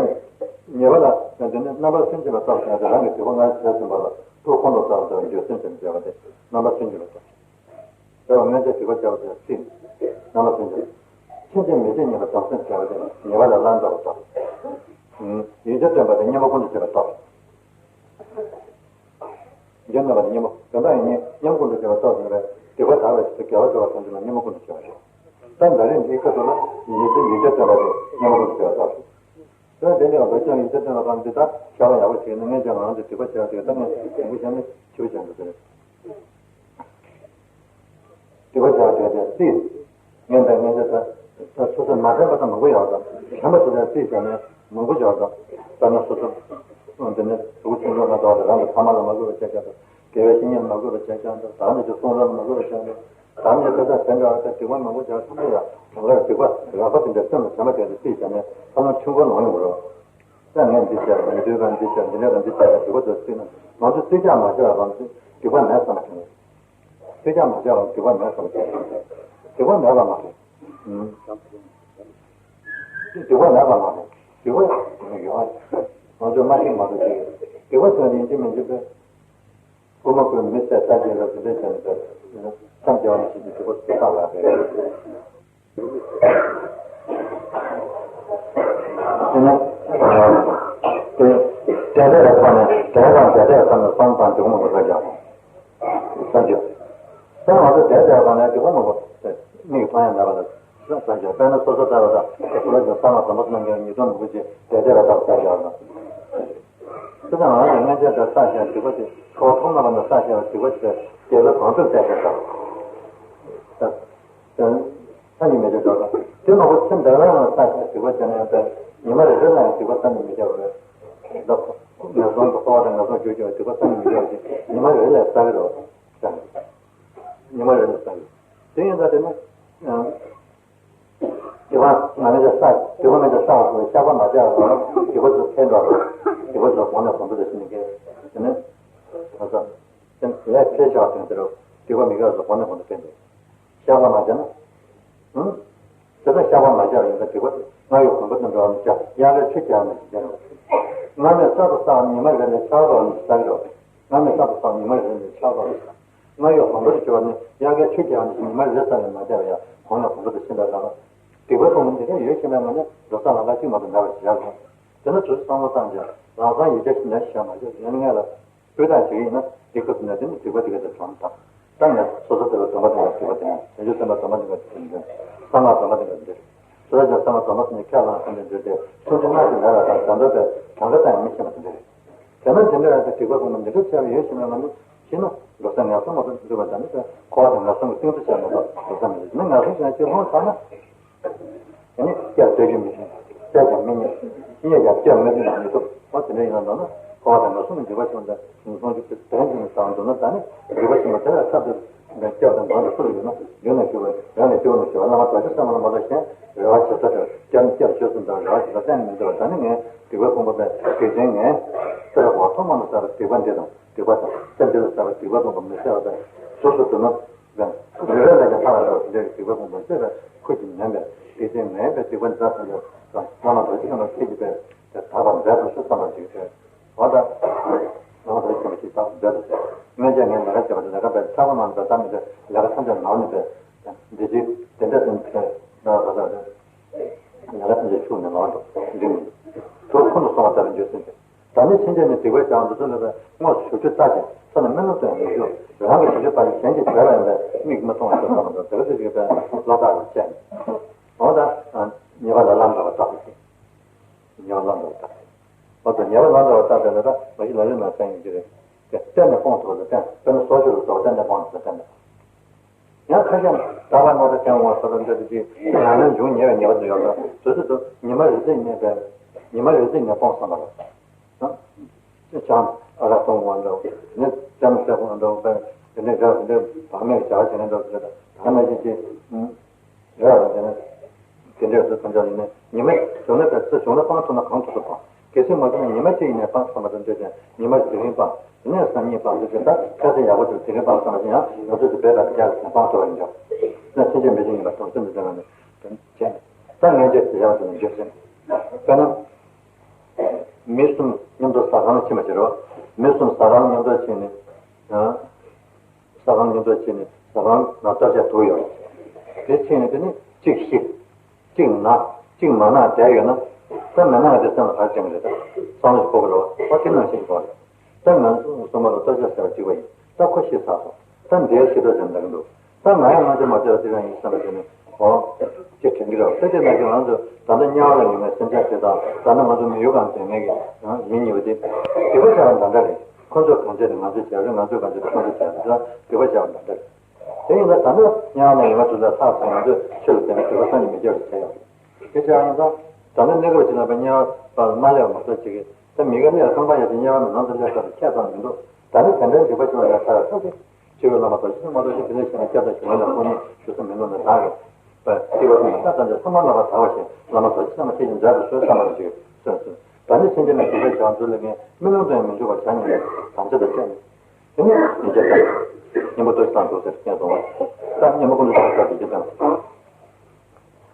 ཉེས་པ་ལ་དེ་ནི་རྣམ་པར་སེམས་བསྐྱེད་པ་རྟོགས་ཟེར་ན་རང་གི་སྡིག་པ་སྔར་བྱས་ཟིན་པ་ལ་ཐུགས་ཁོང་དུ་ཆུད་པ་དང་འགྱོད་སེམས་ཅན་བྱས་པ་སྟེ་རྣམ་པར་སེམས་བསྐྱེད་པ་རྟོགས། དེ་བ་སྔོན་ཆད་སྡིག་པ་བྱས་པ་དེ་སྲིད། རྣམ་པར་སེམས་བསྐྱེད། ཕྱིན་ཆད་མི་བྱེད་ཉེས་པ་དམ་སེམས་བྱས་པ་དེ་ཉེས་པ་ལས་བླང་དོར་བ་རྟོགས། ཡིད་ཆེས་བརྟན་པ་དེ་ཉོན་མོངས་ཀུན་ཏུ་སྤྱོད་པ་རྟོགས། རྒྱུ་རྣམ་པ་ཉོན་མོངས་དོན་དག་ཡིན་ཉོན་མོངས་ཀུན་ཏུ་སྤྱོད་པ་རྟོགས་ཟིན་པས་སྡིག་པ་དག་པའི་ཕྱིར་དགེ་བ་སྒྲུབ་པ་ཐམས་ཅད་ལ་ཉོན་མོངས་ཀུན་ཏུ་སྤྱོད་པ་རེད། ད་ད་རེས་འདིའི་སྐབས་སུ་ལ་ཡིད་ཆེས་ཡིད་ཆེས་བརྟན་པ་དེ་ཉོན་མོངས་ཀུན་ཏུ་སྤྱོད་པ་རྟོགས། དོན་དེ་འདྲ་བ་ཅང་ཡིད་ཆེས་བརྟན་པ་གང་འདི་དག་བྱ་བ་ཡག་པོ་བྱས་ན་ངས་ཀྱང་ང་རང་ཚོས་སྡིག་པ་བྱས་པ་དེ་ད་ངས་དྲན་པ་བྱས་ན་ཆེ་བོ་བྱས་འདུག་ཟེར། སྡིག་པ་བྱས་པ་དེ་དེ་སྲིད། ངས་འདི་ངས་འདི་ད་ད་སོ་སོས་མ་དྲན་པ་ད་མང་པོ་ཡོད་དང་དྲན་པ་དེ་ད་སྲིད་བྱས་ནས་མང་པོ་ཡོད་དང་ད་ནི་སོ་སོ་འདི་ནི་དུག་ཆུང་ཆུང་མ་གཏོགས་རང་གི་ཕ་མ་ལ་མ་གུས་པ་བྱས་ཀྱང་དང་དགེ་བའི་བཤེས་གཉེན་ལ་མ་གུས་པ་བྱས་ཀྱང་དང་ད་ནི་ཅི་གསུང་རབ་ལ་མ་གུས་པ་བྱས་ཀྱང་། ད་ནི་དེ་དག་དེ་འདྲ་བ་དང་སྡིག་པ་མང་པོ་བྱས་ཐམས་ཅད་ཡང་གང་གར་སྡིག་པ་རགས་པ་དེ་འདྲ་སེམས་ལ་དྲན་པ་དེ་ཚོ་སྲིད་བྱས་ནས་ཐ་ན་ཆུང་ཀུན་ལོང་ཡོང་རོགས། ད་ངས་འདི་བྱས་ཡིན་དུས་ཀ་འདི་བྱས་འདི་འདྲ་ག་འདི་བྱས་ཡ་སྡིག་པ་ཚོ་སྲིད་ན་ང་ཚོ་སྲིད་ཀྱང་མ་བྱས་པ་རང་སྡིག་པ་མེད་བསམ་པ་དྲན། སྲིད་ཀྱང་མ་བྱས་པ་སྡིག་པ་མེད་བསམ་པ་དྲན། སྡིག་པ་མེད་པ་མ་རེད། སྡིག་པ་མེད་པ་མ་རེད། སྡིག་པ་ཡོད་པ་ང་ཚོས་མ་ཤེས་མ་གཏོགས་ཅིག་སྡིག་པ་ཟེར་ཡིན་གཅིག་མིན་གཅིག་པས། ཕོ་མོ་ཀུན་མི་བསད་ས་ཅན་ལ་དེ་འདྲ་བྱས་ནས་བསད། མཚམས་སྦྱར་བ་ནི་ཞིག་གི་སྡིག་པ་སུ་བསགས་པ་རེད། དེ་ནས་དེ་དེ་ལ་ཐོག་ནས་དེ་དང་དེ་དེ་ཐོག་ནས་བསམ་བློ་བཏང་སྡིག་པ་མང་པོ་བསགས་ཀྱང་། བསམ་རྒྱུ། བསམ་བློ་དེ་དེ་ཐོག་ནས་སྡིག་པ་མང་པོ་མིག་མཐོང་ཡང་མེད་པ་ལ་བསམ་ཀྱང་། དཔེར་ན་སོ་སོ་ལྟ་བུ་དང་སོ་སོ་ཀྱང་བསམ་བློ་བཟང་པོ་གནང་མཁན་ཉིས་སྟོང་མང་པོ་ཅིག་དེ་དེ་ལ་བསགས་བསགས་ཀྱང་། དེ་དང་ང་ཚོས་སྔོན་ཆད་དུ་བསགས་བཞག་སྡིག་པ་དེ་ཁོ་ཐོག་མ་བར་དུ་བསགས་བཞག་པའི་སྡིག་པ་དེ་བསྐལ་པ་གང་དུ་བསགས་བཞག་ད། མཚམས་ཀྱིས་མི་ཁྱབ་འགྲོ་དང་། དེ་མ་གཏོགས་ཚེ་འདི་ལ་ཡང་བསགས་བཞག་སྡིག་པ་བྱས་ན་ཡང་དེ་ཉི་མ་རེ་རེ་ལ་ཡང་སྡིག་པ་མཚམས་ཀྱིས་མི་ཁྱབ་པ་རེད། ད་ངན་སོང་དུ་འཁོར་བ་དང་ངན་སོང་སྤྱོད་བཅུག་པའི་སྡིག་པ་མཚམས་ཀྱིས་མི་ཁྱབ་པ་ཅིག་ཉི་མ་རེ་རེ་ལ་བསགས་ཀྱི་རེད། ཉི་མ་རེ་རེ་ལ་བསགས་ཀྱི་རེད། དེ་ཡིན་ཙང་དེ་ནི། སྡིག་པ་ང་མི་ཚེ་བསགས་སྡིག་པ་མི་ཚེ་བསགས་སོ་བཤགས་པ་མ་བྱས་པ་སྡིག་པ་ཚོ་འཕེལ་འགྲོ་རེད། སྡིག་པ་ཚོ་གོང་ནས་གོང་དུ་ཕྱིན་ནས་སྐྱེ། དེ་ནི། ད་ལྟ། དེ་ནི་ལས་འཕེལ་བཞག་དེ་ནི་དེ་རུ་སྡིག་པ་མི་དགེ་བ་ཚོ་གོང་ནས་གོང་དུ་འཕེལ་འགྲོ། བཤགས་པ་མ་བྱས་ན། ཨང་། དེ་ལྟར་བཤགས་པ་མ་བྱས་པ་ཡིན་ཙང་སྡིག་པ་དེ་སྔར་ཡོད་གོང་བུ་དང་འགྲོ་བ་མི་བྱ་དབྱར་ཁའི་ཆུ་རྒྱག་ནས་ཞིག་བྱས་རུང་། སྔར་མེད་གསར་དུ་བསགས་ཉི་མ་རེ་ལས་ཆར་པ་མི་བསགས་ཀྱི་རེད། སྔར་མེད་གསར་དུ་བསགས་ཉི་མ་རེ་ལས་ཆར་པ་མི་བསགས། སྔར་ཡོད་གོང་བུ་དུ་གྱུར་པ་ནི་དབྱར་ཁའི་ཆུ་རྒྱག་ནས་ཉི་མ་རེ་ཙམ་ལས་མ་བསྡད་པ་ཡང་གོང་ནས་གོང་བུ་དུ་ཕྱིན་པ་དང་། སྡིག་པའི་ཕུང་པོ་འདི་འདྲ་ཡོད་ཕྱིན་པའི་ངང་ནས་འགྲོ་ས་ལམ་ཁ་གཅིག་མ་གཏོགས་མེད་པ་ཞིག་བཞག་སོང་། དེ་ནས་དུས་སུ་བསམ་བློ་བཏང་རྗེས་རང་སང་ཡིད་ཆེས་ཤིག་ནས་བྱས་མ་བྱས་ཡང་ངས་ལ་སྤུས་དག་བྱེད་ཀྱི་ཡིན་ན་འདི་སྐབས་སུ་ནས་དེ་ནི་སྡིག་པ་འདི་ག་དེ་གྲོངས་དང་། ད་ངས་སོ་སོ་བསྟན་པ་སྡོམ་པ་འདི་ག་སྡིག་པ་འདི་ཡིན། བྱང་ཆུབ་སེམས་དཔའ་སྡོམ་པ་འདི་ག་སྡིག་པ་འདི་ཡིན། གསང་སྔགས་སྡོམ་པ་འདི་ག་འདི་རེད། སོ་སོ་ཀྱང་གསང་སྔགས་སྡོམ་པ་ཟེར་ནས་ཁས་བླངས་ས་འདི་འདྲ་སྟེ་སུ་འདི་སྔར་གྱི་ལས་ལ་དང་བྱ་འདོད་པས་གང་ག་ཙམ་ཡང་མི་ཤེས་པ་དེ་འདྲ་རེད། དེ་ན་དེ་འདྲ་ཡང་དེ་སྡིག་པ་ཕུང་པོ་འདི་འདྲ་ཆེ་བ་ཡོད་ཕྱིན་ན་ང་ཚོ་ཤི་ན་འགྲོ་ས་ངན་སོང་མ་གཏོགས་འགྲུབ་པ་དང་ནི་འཁོར་བ་དང་ངན་སོང་གི་གཏིང་དུ་ཆགས་མ་གཏོགས་འགྲོ་ས་མེད་དེ་ནི་ངན་སོང་ཞིག་ན་ཅི་ལྷུང་ཚར་ན། དེ་ནི་སྐྱབས་བཅོལ་རྒྱུ་མི་ཤེས། བཙལ་ཀྱང་མི་རྙེད། རྙེད་ཀྱང་སྐྱབས་མི་ཐུབ་མི་འདུག་འོ་དེ་འདྲ་ཡིན་ན་མདོར་ན་འཁོར་བ་དང་ངན་སོང་གི་འཇིགས་པ་ཆེན་པོ་དང་ངན་སོང་གི་དེ་རིང་གི་ནི་བཟང་འདུག་ན་ད་ནི་འཇིགས་པ་ཆེན་པོ་དེ་ལ་ཐབས་དེ་སྐྱབས་དང་མགོན་དུ་སུ་ལ་ཡོད་ན་ཡོད་ན་ཞུ་བ་ཡོད་ན་ཞུ་བ་ན་ཞུ་བ་བླ་མ་རྡོ་རྗེ་སེམས་དཔའ་ལ་མ་གཏོགས་གཞན་རེ་བ་བྱེད་ས་དེར་སྐྱབས་སྐྱབས་བཅོལ་སེམས་དང་རེ་བ་བྱེད་ས་གཏན་ནས་མི་འདུག་ད་ནི་ངས་སྡིག་པའི་ཕུང་པོ་དེ་དེ་དྲན་ངས་ཚེ་རབས་འཁོར་ཐོག་མ་ནས་བསགས་པའི་སྡིག་པ་འདི་དང་སྡིག་པ་དང་སེམས་འདི་ལ་བསགས་པའི་སྡིག་པ་ཕུང་པོ་མི་བསད་པ་དང་སོ་སོ་དུ་ན། མི་རེ་ལ་ཀྱང་ཐར་བ་འདྲ་བ་དེ་འདྲའི་སྡིག་པ་ཕུང་པོ་བསད་པའི་ཁུར་གྱིས་ཉན་པས་དེ་ཚེ་ངན་པའི་སྡིག་པ་འདྲ་ཐམས་ཅད་བླ་མ་རྡོ་རྗེ་འཆང་ལ་ཁྱེད་ཀྱིས་པས་དེ་དག་པར་མཛད་དུ་གསོལ་བསམ་པར་བྱེད་ཀྱི་འོ་ད། བླ་མ་རྡོ་རྗེ་འཆང་ཞིག་དག་པར་མཛད་དུ་གསོལ། སྔོན་ཆད་ངས་ལས་ཀ་བྱས་པ་དེ་ལས་ཀ་པས་ཐར་པ་མ་ནུས་པའི་ད་མི་དེ་ལས་ཀ་ཐམས་ཅད་ནང་ནས་པས་འདི་ཅིག་དེ་འདྲ་དེ་འདྲ་ལས་ཀ་ཐམས་ཅད་ཤུགས་ནས་ནང་དུ་འདི་ནི་ཐུགས་ཁོང་དུ་སོང་བ་ལྟར་འགྱུར་ཟིན་ཏེ། ད་ནི་ཕྱིན་ཆད་ནི་སྡིག་པ་བྱ་འདི་ཚོ་ལ་བས་དངོས་སུ་ཞུ་རྒྱུ་རྩ་ཆེ་ས་ནས་སྨོན་ལམ་དུ་ཡང་མི་འགྱུར། རང་གི་ཞུ་རྒྱུ་པ་ཡི་གཞན་གྱིས་བྱས་པ་ཡིན་པས་མིག་མི་མཐོང་བ་ཞིག་བསམ་པ་དང་དེ་ག་དེ་ཞིག་པའི་བློ་ཐག་ལ་བཅད་ནས། འོ་ད། ཉེས་པ་ལས་བླང་དོར་བ་བརྟག་པའི་ཚེ། ཉེས་པ་བླང་དོར་བ་བརྟག་པའི་ཚེ། འོ་ད་ཉེས་པ་བླང་དོར་བ་བརྟག་པའི་ལས་ད་མ་གཞི་ལ་ལུས་ན་བསྟན་ཡོད་ཀྱི་རེད། དེ་གཏན་ནས་སྤོང་ཐུབ་པ་ལ་བསྟན་དཔེར་ན་ཟོ་ཆུ་ལ་ཟོ་གཏན་ནས་སྤོང་ཐུབ་པ་བསྟན་པ། ཡང་ཁ་ཤས་རྟག་པར་སྣང་དུ་བསྟན་འོང་བ་སོགས་ལ་འདོད་དེ་ཅིག་ཡང་ཡང་འབྱུང་ཉེ་བའི་ཉེ་བ་དུ་ཡོད་ལ། དུས་ཚོད་དུ་ཉི་མ་རེ་ཟིན་ནས་པས་ཉི་མ་རེ་ཟིན་ནས་སྤོང་བསམ་པ་ལ། ཅེས་བྱའམ་ཨ་རག་གཏོང་བ་འདྲ་བོ་ནི་ལྕམ་སྲས་པོ་འདྲ་བོ་པས་དེ་འདྲའི་རབ་དེ་འདྲའི་བག་མེད་བྱ་བ་བྱེད་མཁན་འདྲ་བོ་དེ་འདྲ་ད་ནང་བཞིན་གྱི་རབ་དེ་འདྲ་དེ་འདྲའི་བཟོ་ཐམས་ཅད་ཡིན་ནས་ཉི་མ་བྱུང་ན་པས་ཚེ་བྱུང་ན་སྤང་ཐུབ་ན་གང་ཐུབ་ཐུབ་སྤང་། གལ་སྲིད་མ་བྱུང་ན་ཉི་མ་གཅིག་ཡིན་ནས་སྤང་བསམ་པ་དང་འདོད་ཅིང་ཉི་མ་དེ་རིང་སྤང་དེ་ནས་སང་ཉིན་སྤང་ཟེར་གྱི་ད་ཁ་སང་ཡག་པོ་ཞིག་དེ་རིང་སྤང་བསམ་པ་ཞིག་ཡང་ང་ཚོས་དེ་བས་ད་རྒྱ་ལ་སྤང་ཐུབ་པ་ཡིན་ཀྱང་ན་ཕྱིན་ཆད་མི་ཆེན་ཡིན་པ་དམ་སེམས་དེ་ལ་ནི་བྱས་ནས་ད་ངས་བྱས་ཟེར་ཡག་དེ་ནི་འགྱུར་ཟིན་དཔེར་ན། མི་གསུམ་མཉམ་དུ་ཟ་ཁང་ལ་ཕྱིན་པ་ཞིག་རེད་བ། མི་གསུམ་ཟ་ཁང་མཉམ་དུ་ཕྱིན་ནས། ཨ། ཟ་ཁང་མཉམ་དུ་ཕྱིན་ནས་ཟ་ཁང་ནང་གཏོར་ཆ་དུ་ཡོད། དེ་ཕྱིན་ནས་དེ་ནི་གཅིག་ཤི། གཅིག་ན། གཅིག་མ་ན་བསྡད་ཡོད་ན། ད་མི་ན་དེ་སེམས་ལ་ག་རེ་དྲན་གི་རེད་ད། བསམ་བློ་ཞིག་འཁོར་གི་རེད་བ། ཨོ་དེ་ནང་བཞིན་གྱི་བ་རེད། ད་ང་ཚོ་སོ་མ་ལ་གཏོར་ཆ་ཟེར་བ་གཅིག་པ་ཡིན། ད་ཁོ་ཤི་ཚར་སོང་། ད་འདིའི་ཤི་དོ་ཅན་འདྲ་གི་འདུག་ད་ང་ཡང་ང་ཚོ་མ་བསྡད་པ་དེ་རང་ཡིན་བསམ་པ་དེ་ནི། ཨོ། ཅེས་དྲན་གྱི་རེད། ད་དེ་ནང་བཞིན་ང་ཚོ་ད་ལྟ་དམྱལ་བ་ལ་ཡོད་མཁན་སེམས་ཅན་དེ་དང་ད་ལྟ་ང་ཚོ་མི་ཡུལ་གང་དོན་མེད་ཀྱི་མི་གཉིས་པོ་དེ་སྡིག་པ་བྱས་པ་འདྲ་འདྲ་རེད། ཁོ་ཚོས་གང་བྱས་ཏེ་ང་ཚོས་བྱས་རེད། ང་ཚོས་གང་བྱས་ཏེ་ཁོ་ཚོས་བྱས་རེད། སྡིག་པ་བྱས་པ་འདྲ་འདྲ་རེད། དེ་ཡིན་ན་ད་ལྟ་དམྱལ་བ་ལ་ཡོད་མཁན་དེ་ཚོ་ལ་ཐག་ཚང་ང་ཚོས་ཆོས་ལ་བརྟེན་ནས་སྡིག་པ་བསམ་གྱིས་མི་ཁྱབ་པ་ཞིག་བྱས་ཡོད་རེད། དེ་བྱས་ཡིན་ཙང་ད་ལྟ་གནས་སྐབས་ཅིག་ལ་དམྱལ་བ་ལ་མ་སླེབས་པ་མ་གཏོགས་ཅིག་གིས་ད་མི་ག་ནས་ཁང་པ་ཡོད་ཅིག་དམྱལ་བ་ནང་དུ་སླེབས་ས་དེ་ཁྱད་ཙམ་མི་འདུག་ད་ནི་དེ་འདྲའི་སྡིག་པ་བྱུང་བ་ཡང་ཐར་ཐུབ་ཀྱི། སྤྱི་བོའི་བླ་མ་རྡོ་རྗེ་སེམས་མ་རྡོ་རྗེ་དེ་ནས་བྱས་ནས་སྐྱབས་དང་བྱུང་བ་ལ་ཁོ་ནི་ཞུ་ས་མི་འདུག་ན་ད་རེད། པ་སྤྱི་བོ་སེམས་ལ་ད་ལྟ་འདི་ཚང་མ་ལ་བ་དག་པ་ཞིག་བླ་མ་རྡོ་རྗེ་སེམས་མ་ཁྱེད་ཀྱི་མཛད་དུ་གསོལ་བསམ་པ་ཞིག་གསོལ་གསོལ། ད་ནི་ཕྱིན་ཆད་ནས་སྡིག་པའི་བྱང་ཚུལ་ལ་ངས་རྨི་ལམ་དུ་ཡང་མི་འཇུག་པར་བྱ་ཉེས་པའི་དམ་བཅའ་དང་བཅས་ནས། དེ་ནས་ཉིན་བྱེད་དང་། གཉེན་པོ་རྡོ་རྗེ་དང་འདུག་ཟེར་བསྟན་སོང་བ། ད་གཉེན་པོ་ཀུན་ཏུ་བཟང་པོ་ལ་སྡིག་པ་དང་།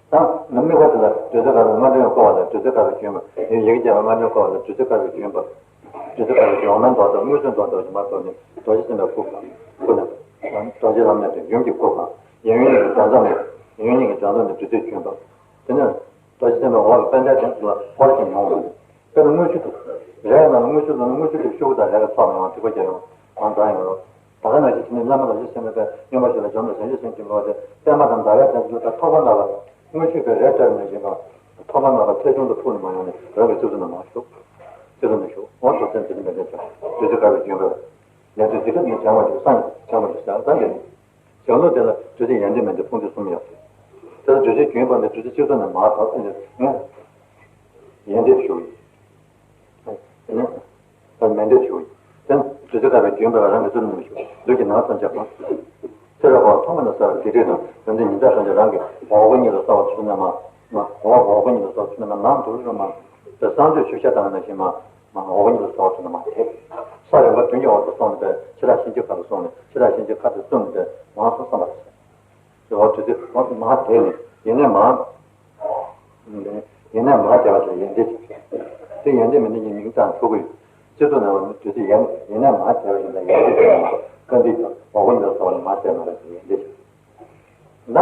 ད་ནི་དམིགས་པ་དེ་ལ་བདུད་རྩི་དཀར་པོའི་སྔགས་ཕྲེང་བསྐོར་བ་ལ་བདུད་རྩི་དཀར་པོའི་ལྗོན་པ། ཡི་གེ་བརྒྱ་པའི་སྔགས་ཕྲེང་བསྐོར་བ་ལ་བདུད་རྩི་དཀར་པོའི་ལྗོན་པ། བདུད་རྩི་དཀར་པོའི་ལྗོན་པ་མདོར་དང་དངོས་གྲུབ་མདོར་དང་མ་གཏོགས་ནི་རྡོ་རྗེ་སེམས་དཔའི་སྐུ་གང་སྐུ་ན། རྡོ་རྗེ་ལམ་ནས་དེ་ཡུམ་གྱི་སྐུ་གང་། ཡབ་ཡུམ་གཉིས་ཀྱི་གྲངས་ཐང་ནས་ཡབ་ཡུམ་གཉིས་ཀྱི་གྲངས་ཐང་ནས་བདུད་རྩིའི་ལྗོན་པ། དེ་ནས་རྡོ་རྗེ་སེམས་དཔའི་འོག་ལ་པད་ཟླའི་གདན་ལ་ཧོར་གྱི་མྱོང་བ། དཔེར་ན་དངུལ་ཆུ་དང་། རས་ནང་ལ་དངུལ་ཆུ་ལ་ནི་དངུལ་ཆུ་དེ་ཤོག་བུ་དང་རས་ཀྱི་ཚོགས་ལ་ཡང་ཐིགས་པ་རྒྱག་ཡོང་། གང་འདྲ་ཡོང་རོགས། ད་ག་ནང་བཞིན་དེ་ནི་བླ་མ་རྡོ་རྗེ་སེམས་དཔའི་སྙོམས་པར་ཞུགས་ལ་འཇོམས་དང་བྱང་ཆུབ་སེམས་ཀྱི་ངོ་བོ་དེ་པད་མ་དང་ཟླ་བའི་གདན་དུ་ད་ཐོག་མ་ན་ལ་དངུལ་ཆུ་གི་རས་སྤྲད་ནས་བཞིན་པ། ཐོག་མ་ན་ལ་ཐལ་བྱུང་དུ་ཕུག་ནས་མ་ཡོང་ནས་རང་གི་སྤྱི་གཙུག་ན་མ་ཞུགས། སྤྱི་གཙུག་ན་ཞུགས་འོ་དོ་སེམས་ཀྱི་ལྡན་པའི་བདུད་རྩི་དཀར་པོའི་ལྗོན་པ། ལས་དོན་འདི་སྐབས་ནི་བྱང་བ་ཞིག་སངས་བྱང་བ་ཞིག་བྱང་ས་འདི་ནི། བྱང་ལུགས་དེ་ལ་བདུད་རྩི་ཡོན་ཏན་མན་ཌཱ་ཕུང་ཁྲི་གསུམ་ཡོད་དེ། དེ་ལ་བདུད་རྩི་ལྗོན་པ་ནི་བདུད་རྩི་གཅིག་ཙམ་ནས་མར་དྭངས་ཏེ་ནས་ཡོན་ཏན་ཞུགས་ཡོད། དེ་ནས་མན་ཌཱ་ཞུགས་ཡོད། དེ་ནས་བདུད་རྩི་དཀར་པོའི་ལྗོན་པ་ལ་རང་གི་བཙུན་མོ་ཞུགས་ལུས་ཀྱི་ནང་ཐམས་ཅད་གང་། ཚེ་རབས་འཁོར་བ་ཐོག་མེད་ན་གསལ་བ་དེ་འདྲའི་དང་རང་བཙན་ཉི་ཟླ་ཐམས་ཅད་རང་གི་འོག་སྒོ་གཉིས་ལ་གསལ་བ་ཐུག་ན་མ། མ་འོག་འོག་སྒོ་གཉིས་ལ་གསལ་བ་ཐུག་ན་མ་ནང་དུ་རུ་མ། དེ་གསང་སྤྱོད་ཆུ་བཤལ་བཏང་ན་ཞིག་མ། མ་འོག་གཉིས་ལ་གསལ་བ་ཐུག་ན་མ་དེ། ས་རིམ་པ་བདུན་གྱི་འོག་ཏུ་སོང་ནས་པའི་ཕྱི་རགས་གཤིན་རྗེ་ཁ་ལ་སོང་ནས་ཕྱི་རགས་གཤིན་རྗེ་ཁ་དེ་བཙུམས་ནས་པའི་ངང་སོང་བསམ་པ་རེད། འོ་དེ་དེ་འོ་དེ་མ་དེ་ནས་ཡེ་ནས་མ། ཡེ་ནས་མ་དེ་བ་དེ་ཡོན་ཏན་ཅིག་དེ་ཡོན་ཏན་མི་འདི་ཉིད་མིང་ཙམ་ཆོག་གི་ཡོད། སྤྱི་ཚོགས་ནང་བ་དེ་དེ་ཡེ་ནས་མ་དེ་བ་ཡིན་ཙང་ཡོན་ཏན་ཅིག་ཡིན་པ་བཀའ་འདི་དང་འོག་གི་འདི་ལ་ས་བ་ལ་མ་དེ་མ་རེད་ཡོན་ཏན་ཅིག་ན།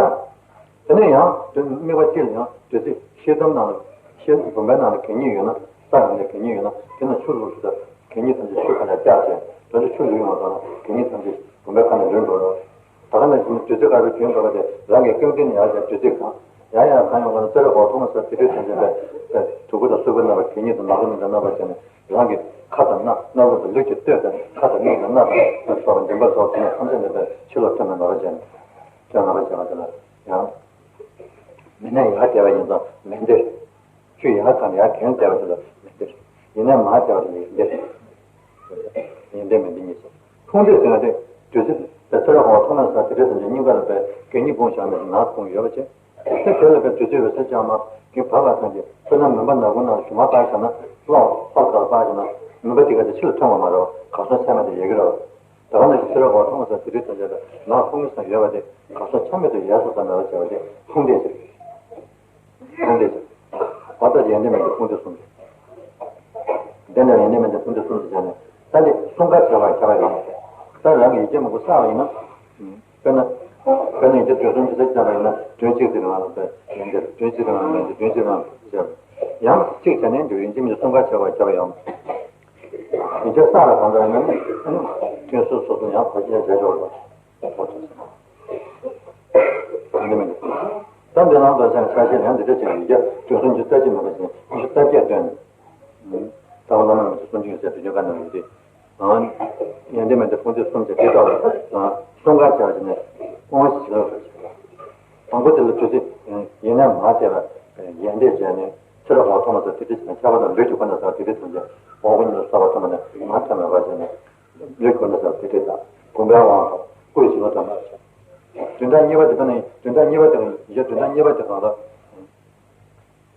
དེ་ནས་ཡང་དོན་དམིགས་པ་གཅིག་ལ་ཡང་བདུད་རྩི་ཤེལ་ཟམ་ནང་ལ་ཤེལ་བུམ་པའི་ནང་ལ་གད་སྙིགས་ཡོད་ན་ས་གང་ལ་གད་སྙིགས་ཡོད་ན་དེ་ན་ཆུ་བླུགས་ཤིག་ད་གད་སྙིགས་ཐམས་ཅད་ཆུ་ཁ་ལ་བཀྱག་བྱས་དོན་དུ་ཆུ་བླུགས་ཡོང་བ་དང་གད་སྙིགས་ཐམས་ཅད་བུམ་པའི་ཁ་ནས་ལུད་འགྲོ་རོགས། ད་ག་ནང་བཞིན་བདུད་རྩི་དཀར་པོའི་ལྗོན་པ་དེ་རང་གི་རྐང་མཐིལ་ནས་ཡར་བྱས་བདུད་རྩི་གང་ཡར་ཡར་གང་ཡོང་བ་ན་ཚེ་རབས་འཁོར་བ་ཐོག་མ་ས་དེ་དུས་ཐམས་ཅད་པའི་དུག་སྦྲུལ་དང་གསུར་པའི་རྣམ་པ་གད་སྙིགས་དང་ནག་པོ་རྣམས་ཀྱི་རྣམ་པ་བྱས་ནས་རང་གི་ཁ་དང་སྣ་སྣ་བུག་དང་ལུས་ཀྱི་སྟོད་དང་ཁ་དང་མིག་དང་སྣ་དང་སྣ་སོགས་ལ་འདུན་པ་སོགས་དེ་ནས་ཐམས་ཅད་འདུན་པའི་ཕྱི་ལོགས་ཐོན་པའི་ནོར་བ་ཅན། ཐོན་ནོར་བ་ཅན་པ་དེ་ལ་ཡང་། མི་ནས་ཡར་བདེ་བ་ཡིན་ཙང་མེ་འདིར། ཆུ་ཡར་གང་ཡར་གང་བདེ་བ་དེ་ལ་མེ་འདིར། ཡིན་ནས་མར་བདེ་བ་དེ་ལ་ཡིན་འདིར། ཡིན་འདིར་མེ་འདི་གཉིས་སོ། ཕུང་འདྲེས་ཟེར་ན་དེ་བདུད་རྩི་དེ་ཚེ་རབས་འཁོར་བ་ཐོག་མ་ས་དེ་འདྲའི་དོན་གྱི་སྙིང་ག་ལ་པའི་གད་སྙིགས་སྤུངས་བཞག་ནས་ནག་སྤུངས་ཡོད་པ་བྱས། དེ་དེ་ལ་པའི་བདུད་རྩི་འོད་ཟེར་ལྕང་མ་གི་བབས་པ་ཙམ་གྱིས་དཔེར་ན་མུན་པ་ནག་ཁུང་ནང་ཞུན་མ་སྤར་བཞག་ན་ལྷོག་ལྷོག་ག་ལ་སྤར་བཞག་ན་མུན་པ་དེ་ག་དེ་ཕྱི་ལ་ཐོན་པ་མ་རེད། གར་སོང་ཚད་མ་དེ་ཡལ་གྱི་རེད། ད་ག་ནང་བཞིན་ཚེ་རབས་འཁོར་བ་ཐོག་མ་ས་དེ་འདྲའི་དོན་བྱེད་པའི་ནག་ཁུང་གི་སང་ཡོད་པ་དེ་གར་སོང་ཚད་མེད་དུ་ཡལ་སོང་ཙམ་མེད་པར་བྱས་པ་དེ་ཕུང་འདྲེས་ཟེར། ཕུང་འདྲེས་ཟེར། བར་དག་ཡོན་ཏན་མེད་པའི་ཕུང་འདྲེས་གསུམ་ཟེར། དེ་འདྲ་ཡོན་ཏན་མེད་པའི་ཕུང་འདྲེས་གསུམ་ཟེར་བྱས་ནས་ད་འདི་གསུམ་ཀ་བྱ་བ་ཁྱབ་པ་ཡོང་། ད་རང་གི་ཡིད་ཆེས་མང་པོ་བསགས་པ་ཡིན་ན། དཔེར་ན། དཔེར་ན་ཡིན་གྱི་དུས་གསུམ་གྱི་ས་ཅིག་ཙམ་པ་ཡིན་ན་དོན་གཅིག་ཙམ་རང་ལ་ཡོན་ཏན་དོན་གཅིག་ཙམ་རང་ལ་ཡོན་ཏན་དོན་གཅིག་རང་ལ་ཟེར། ཡང་གཅིག་བྱས་ནས་འདི་ཡིན་གཅིག་མིན་གསུམ་ཀ་བྱ་བ་ཁྱབ་པ་ཡོང་། ཡིན་གྱི་ས་ལ་གང་འདྲ་ཡིན་ན་ནི་དོན་སོ་སོ་སོ་ཡང་གོ་ཤེས་བྱ་ཆོག་ལ། ད་འདི་ནང་དུ་ཡང་ཆ་ཤས་ཡང་འདི་འདྲ་ཅིག་ཡིན་གྱི་དུས་གསུམ་གྱི་ས་ཅིག་མིན་པ་ཞིག་ཉི་ཤུ་རྩ་བརྒྱད་བཏོན། ད་བ་བླ་མ་མི་ཚེ་སུམ་ཅུ་ཡོད་ཚད་དུས་ཆེན་ཁ་ནང་ཡོད་དེ། ཡོན་ཏན་མེད་པའི་ཕུང་འདྲེས་གསུམ་གྱི་དེ་ལྟ་བུ། གསུམ་ཀ་བྱ་བ་ཞིག་ནས་དབང་ཞིག་ལ་ ཁྱབ་པ་དང་། ལུས་ཀྱི་ཁོ་ན་ས་དེ་དེ་ཐམས་ཅད་འོག་མིན་ལ་སོགས་པ་ཐོབ་པ་ནས་མ་ཐོབ་མེད་པར་བྱས་ནས། ལུས་ཁོ་ན་ས་དེ་དེ་དང་བུམ་པའི་དབང་དང་སྐུའི་བྱིན་རླབས་དང་མ་བྱས། བདུན་ཕྲག་གཉིས་པ་དེ་དཔེར་ན་བདུན་ཕྲག་གཉིས་པ་དེ་ཡང་བདུན་ཕྲག་གཉིས་པ་དེ་གང་ལ།